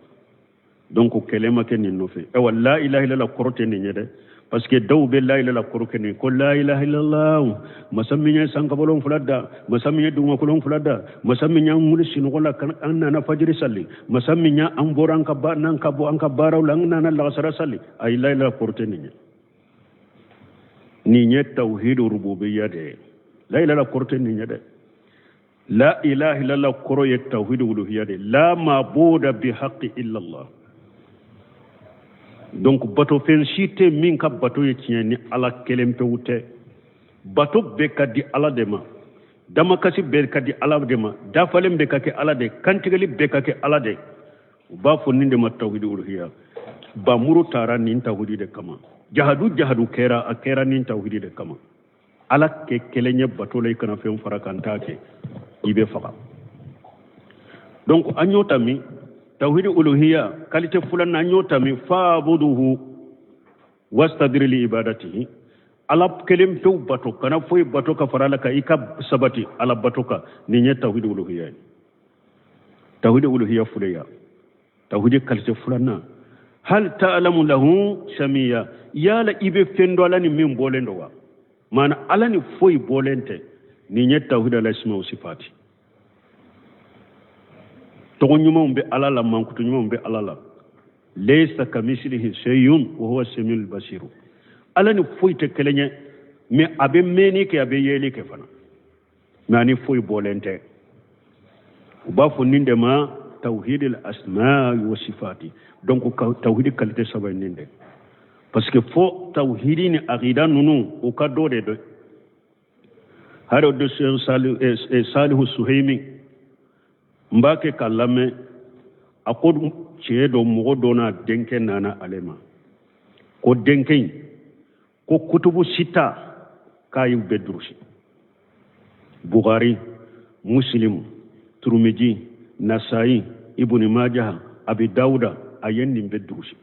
Speaker 2: Donc kɛlɛ ma kɛ nin nɔfɛ. Ayiwa, la ilaha illallah kɔrɔ tɛ nin ye dɛ, Parce que dɔw bɛ la ilaha kɔrɔ kɛ nin ko la ilaha illallah, masa min ye sankabolon fila da, masa min ye dugumakolon fila da, masa min y'an wuli sinɔgɔ la an nana fajiri sali, masa min y'an bɔra an ka ba n'an ka bɔ an ka baaraw la an nana lagasara sali. Ayi, la ilaha kɔrɔ tɛ nin ye. Nin ye tawhidu rububiyya de ye. La ilaha kɔrɔ tɛ nin ye dɛ. La ilaha illallah kɔrɔ ye tawhidu uluhiyya de. La mabuda bi haqqi illa Allah. Donc bato fɛn si tɛ min ka bato ye tiɲɛ ni Ala kelen pewu tɛ. Bato bɛɛ ka di Ala de ma, damakasi bɛɛ ka di Ala de ma, dafalen bɛɛ ka kɛ Ala de, kantigɛli bɛɛ ka kɛ Ala de. U b'a fɔ nin de ma tawhidi uluhiyya. Bamuru taara nin tawhidi de kama, jahadu jahadu kɛra, a kɛra nin tawhidi de kama. Ala kɛ kelen ye bato la, i kana fɛn fara kan t'a kɛ, i bɛ faga. Donc an y'o ta min tawhidi uluhiyya qualité filanan, an y'o ta min faabuduhu wastabir li ibadatihi. Ala kelen pewu bato, kana foyi bato ka fara Ala kan, i ka sabati Ala bato kan. Nin ye tawhidi uluhiyya ye. Tawhidi uluhiyya fuleya, tawhidi qualité filanan. Hal ta'lamu lahu samiya, yala i bɛ fɛn dɔ Ala ni min bɔlen don wa? Maana Ala ni foyi bɔlen tɛ. Nin ye tawhidi al asma wa sifati. Tɔgɔ ɲumanw bɛ Ala la, mankutu ɲumanw bɛ Ala la. Laysa kamislihi shay'un wa huwa samiul basir. Ala ni foyi tɛ kelen ye, mais a bɛ mɛnni kɛ, a bɛ yeli kɛ fana, mais a ni foyi bɔlen tɛ. U b'a fɔ nin de ma tawhid al asma wa sifati. Donc tawhid qualité saba ye nin de, parce que fo tawhidi ni aqida ninnu u ka dɔ de dɔn. Hari o de Salihu Suhaimi n b'a kɛ k'a lamɛn. A ko cɛ dɔ, mɔgɔ dɔ n'a denkɛ nana ale ma, ko denkɛ in ko kutubu sita k'a y'u bɛɛ durusi: Bukhari, Muslim, Turumiji, Nasayi, Ibn Majah, Abi Dawuda, a ye nin bɛɛ durusi.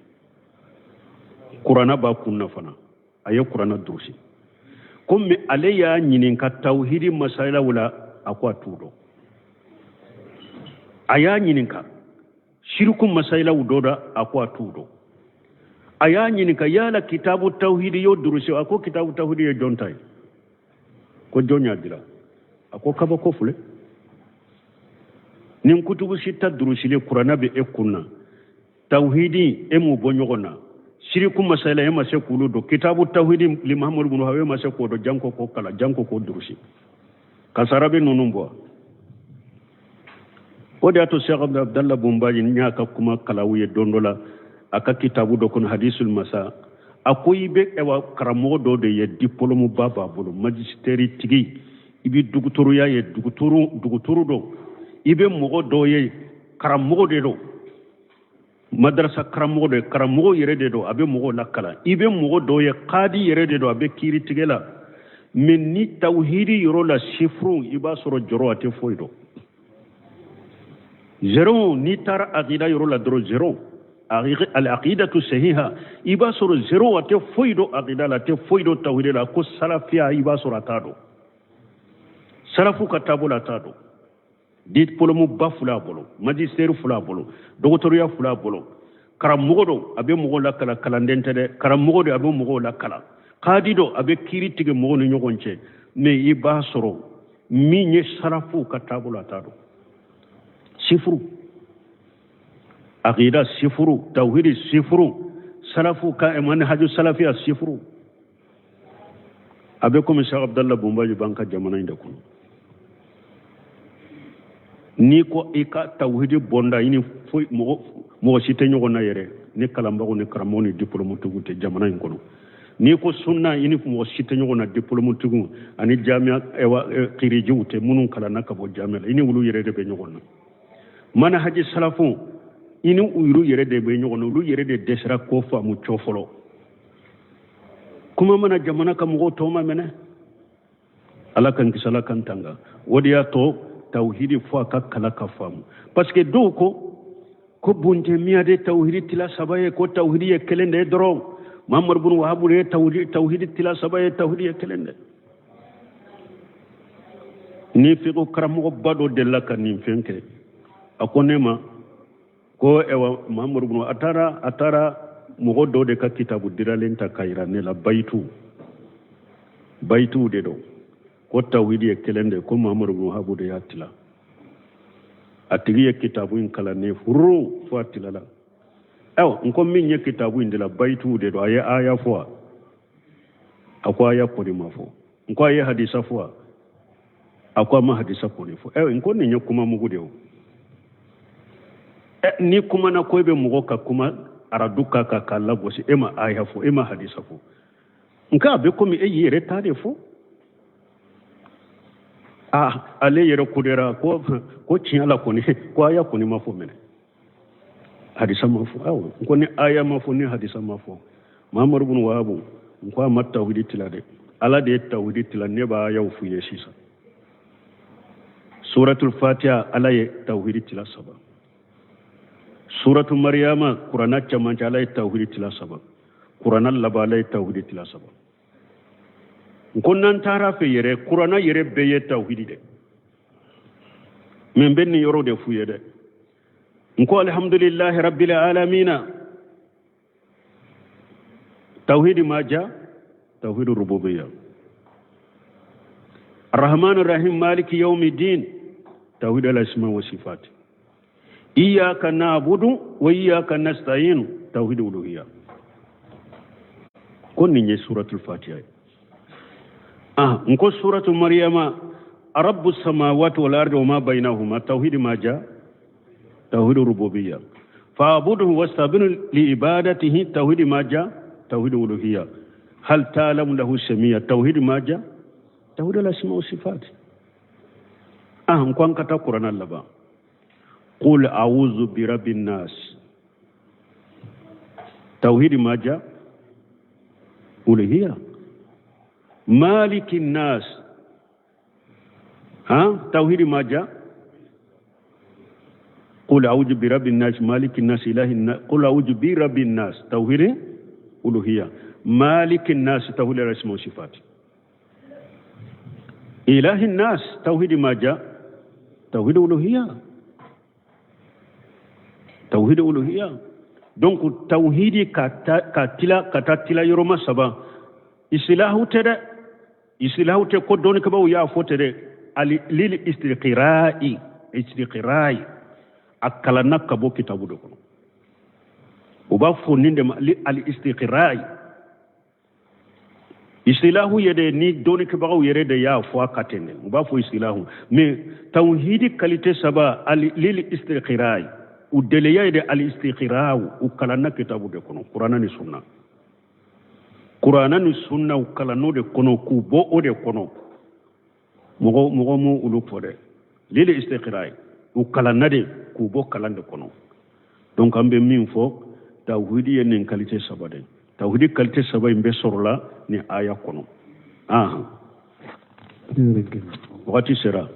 Speaker 2: Kurana b'a kunna fana, a ye kurana durusi. Komi ale y'a ɲininka tawhidi masalaw la, a ko a t'u dɔn. A y'a ɲininka shiriku masalaw dɔ da, a ko a t'u dɔn. A y'a ɲininka yala kitabu tawhidi y'o durusi, a ko kitabu tawhidi ye jɔn ta ye, ko jɔn y'a dira? A ko kabako filɛ nin kutubu sita durusili, kurana bɛ e kunna, tawhidi e m'u bɔ ɲɔgɔn na, siriku masala e ma se k'olu dɔn, kitabu tawhidi li Mahamadu bunu e ma se k'o dɔn, janko k'o kalan, janko k'o durusi, kasara bɛ ninnu bɔ. O de y'a to Cheikh Abdallah Bunbaji n y'a ka kuma kalawu ye don dɔ la a ka kitabu dɔ kɔnɔ, Hadisul Masa. A ko i bɛ ɛwa karamɔgɔ dɔ de ye, diplôme ba b'a bolo, magistère tigi, i bɛ dugutoroya ye, dugutoro don. I bɛ mɔgɔ dɔ ye, karamɔgɔ de don, madarasa karamɔgɔ de, karamɔgɔ yɛrɛ de don, a bɛ mɔgɔw lakalan. I bɛ mɔgɔ dɔ ye, kadi yɛrɛ de don, a bɛ kiiri tigɛ la. Mais ni tawhidi yɔrɔ la, sifuru, i b'a sɔrɔ jɔrɔ, a tɛ foyi dɔn, zéro. N'i taara aqida yɔrɔ la dɔrɔn, zéro. Al aqidatu sahiha, i b'a sɔrɔ zéro, a tɛ foyi dɔn aqida la, a tɛ foyi dɔn tawhidi la. Ko salafiya, i b'a sɔrɔ a t'a dɔn salafu ka taabolo la, a t'a dɔn. Diplôme ba fila a bolo, magistère fila a bolo, dɔgɔtɔrɔya fila a bolo, karamɔgɔ don, a bɛ mɔgɔw lakalan, kalanden tɛ dɛ, karamɔgɔ don, a bɛ mɔgɔw lakalan, kadi don, a bɛ kiiri tigɛ mɔgɔw ni ɲɔgɔn cɛ. Mais i b'a sɔrɔ min ye salafuw ka taabolo, a t'a dɔn. Sifuru, aqida sifuru, tawhidi sifuru, salafu ka manhaju salafiya sifuru. A bɛ komi Cheikh Abdallah Bunbaji b'an ka jamana in de kɔnɔ. N'i ko i ka tawhidi bɔnda, i ni foyi mɔgɔ si tɛ ɲɔgɔn na yɛrɛ, ni kalanbagaw ni karamɔgɔw ni diplôme-tigiw tɛ jamana in kɔnɔ. N'i ko sunna, i ni mɔgɔ si tɛ ɲɔgɔn na, diplôme-tigiw ani jamiya kirijiw tɛ, minnu kalanna ka bɔ jamiya la, i ni olu yɛrɛ de bɛ ɲɔgɔn na. Manhaji salafu, i ni olu yɛrɛ de bɛ ɲɔgɔn na, olu yɛrɛ de dɛsɛra ko faamu cɔ fɔlɔ. Kuma mana jamana ka mɔgɔw tɔ ma minɛ, Ala kan kisi, Ala kan tanga. O de y'a to tawhidi fo a ka kala ka faamu, parce que dɔw ko Buntemiya de tawhidi tila saba ye, ko tawhidi ye kelen de ye dɔrɔn. Muhammadu bin Wahabu de ye tawhidi tila saba ye, tawhidi ye kelen de. Ni fiqh karamɔgɔba dɔ delila ka nin fɛn kɛ, a ko ne ma ko ɛwa Muhammadu bin a taara Mɔgɔ dɔ de ka kitabu diralen ta ka yira ne la, bayitu bayituw de don, ko tawhidi ye kelen de, ko Muhamadu bin Wahabu de y'a tila. A tigi ye kitabu in kalan ne furu fo a tilala. Ayiwa, n ko min ye kitabu in dila, bayituw de don, a ye aya fɔ wa? A ko aya kɔni ma fɔ. N ko a ye hadisa fɔ wa? A ko a ma hadisa kɔni fɔ. Ayiwa, n ko nin ye kuma mugu de ye o. N'i kumana ko e bɛ mɔgɔ ka kuma aradu kan ka k'a lagosi, e ma aya fɔ, e ma hadisa fɔ, nka a bɛ komi e y'i yɛrɛ ta de fɔ. Aa, ale yɛrɛ kudera ko tiɲɛ la kɔni, ko aya kɔni ma fɔ minɛ, hadisa ma fɔ. Ayiwa, n ko ni aya ma fɔ, ni hadisa ma fɔ, Muhamadu bin Wahabu, n ko a ma tawhidi tila dɛ, Ala de ye tawhidi tila. Ne b'a ayaw f'u ye sisan. Suratul Fatiha, Ala ye tawhidi tila saba. Suratu Mariyama, Kurana camancɛ, Ala ye tawhidi tila saba. Kurana laban, Ala ye tawhidi tila saba. N ko n'an taara fɛ yɛrɛ, Kurana yɛrɛ bɛɛ ye tawhidi dɛ. Mɛ n bɛ nin yɔrɔ de f'u ye dɛ. N ko alhamdulillahi rabbil alamina, tawhidi ma ja, tawhidi rububiyya. Arrahman rahim maliki yawmi din, tawhidi al asma wa sifat. Iyyaka na'budu wa iyyaka nasta'in, tawhidi uluhiyya. Ko nin ye suratul Fatiha ye. Ah, n ko suratu Maryama, rabbu samawati wal ardi wa ma bainahuma, tawhidi ma ja, tawhidi rububiyya. Fa'budhu wastabir li ibadatihi, tawhidi ma ja, tawhidi uluhiyya. Hal ta'lamu lahu samia, tawhidi ma ja, tawhidi al asma wa sifat. Ah, n ko an ka taa Kurana laban. Qul a'udhu bi rabbin nas, tawhidi ma ja, uluhiyya. Malikin nas, ha, tawhidi ma ja. Qul a'udhu bi rabbin nas, malikin nas, ilahin nas. Qul a'udhu bi rabbin nas, tawhidi uluhiyya. Malikin nas, tawhidi al asma wa sifat. Ilahin nas, tawhidi ma ja, tawhidi uluhiyya, tawhidi uluhiyya. Donc tawhidi ka ka tila ka taa tila yɔrɔma saba, isilahu tɛ dɛ, isilahu tɛ ko dɔnnikɛbaaw y'a fɔ tɛ dɛ. Ali lil istiqra'i, istiqra'i, a kalanna ka bɔ kitabu de kɔnɔ. U b'a fɔ nin de ma li al istiqra'i. Isilahu yɛrɛ ni dɔnnikɛbagaw yɛrɛ de y'a fɔ a ka ten dɛ, u b'a fɔ isilahu. Mais tawhidi qualité saba, ali lil istiqra'i, u deleya ye de al istiqra'u, u kalanna kitabu de kɔnɔ, Kurana ni sunna. Kurana ni sunna, u kalann'o de kɔnɔ k'u bɔ o de kɔnɔ. Mɔgɔ mɔgɔ m'u olu fɔ dɛ. Lil istiqra'i, u kalanna de k'u bɔ kalan de kɔnɔ. Donc an bɛ min fɔ, tawhidi ye nin qualité saba de. Tawhidi qualité saba in bɛ sɔrɔla nin aya kɔnɔ. Ahan, wagati sera.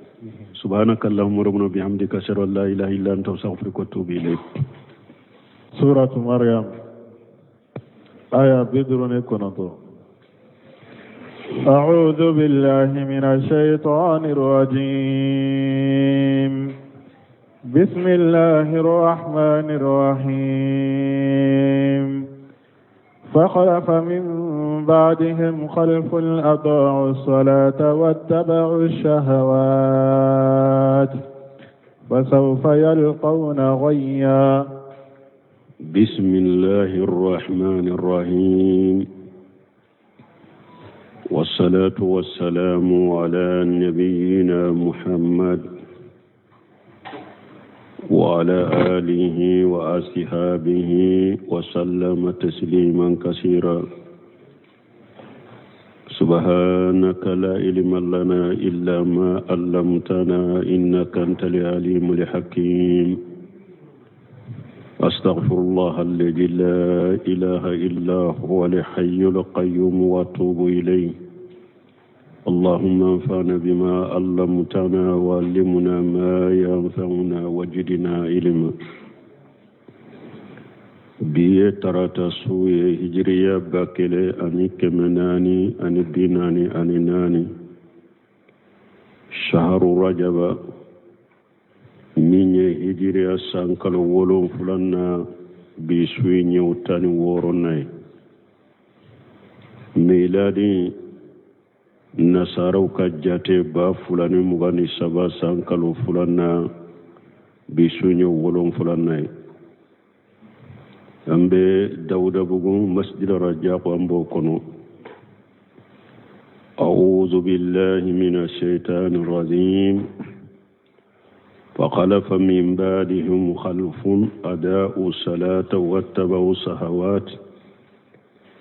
Speaker 2: Subhanaka allahumma rabbana bihamdika, ashhadu an la ilaha illa anta, astaghfiruka wa atubu ilayk.
Speaker 1: Suratu Maryam, aya 59. أعوذ بالله من الشيطان الرجيم، بسم الله الرحمن الرحيم. فخلف من بعدهم خلف أضاعوا الصلاة واتبعوا الشهوات، فسوف يلقون غيا.
Speaker 2: بسم الله الرحمن الرحيم، والصلاة والسلام على نبينا محمد وعلى آله وأصحابه وسلم تسليما كثيرا. سبحانك لا علم لنا إلا ما علمتنا، إنك أنت العليم الحكيم. أستغفر الله الذي لا إله إلا هو الحي القيوم وأتوب إليه. اللهم انفعنا بما علمتنا وعلمنا ما ينفعنا وزدنا علما. Bi ye tarata su ye, hijiriya 1444, shaharu rajaba, min ye hijiriya san kalo wolonfila na. Bi su in ye o 16nan ye. Miladi nasaraw ka jate 2023 san kalo filanan, bi su in ye wolonfilanan ye. An bɛ Dawudabugu Masjid Rajako, an b'o kɔnɔ. أعوذ بالله من الشيطان الرجيم. فخلف من بعدهم خلف أضاعوا الصلاة واتبعوا الشهوات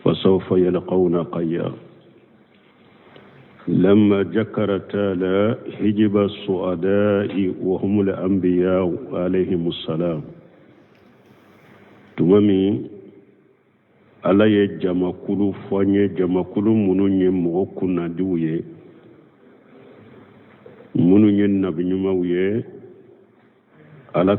Speaker 2: فسوف يلقون غيا. لما ذكر تعالى حزب السعداء وهم الأنبياء عليهم السلام، tuma min Ala ye jamakulu fɔ an ye, jamakulu minnu ye mɔgɔ kunnadiw ye, minnu ye nabi ɲumanw ye, Ala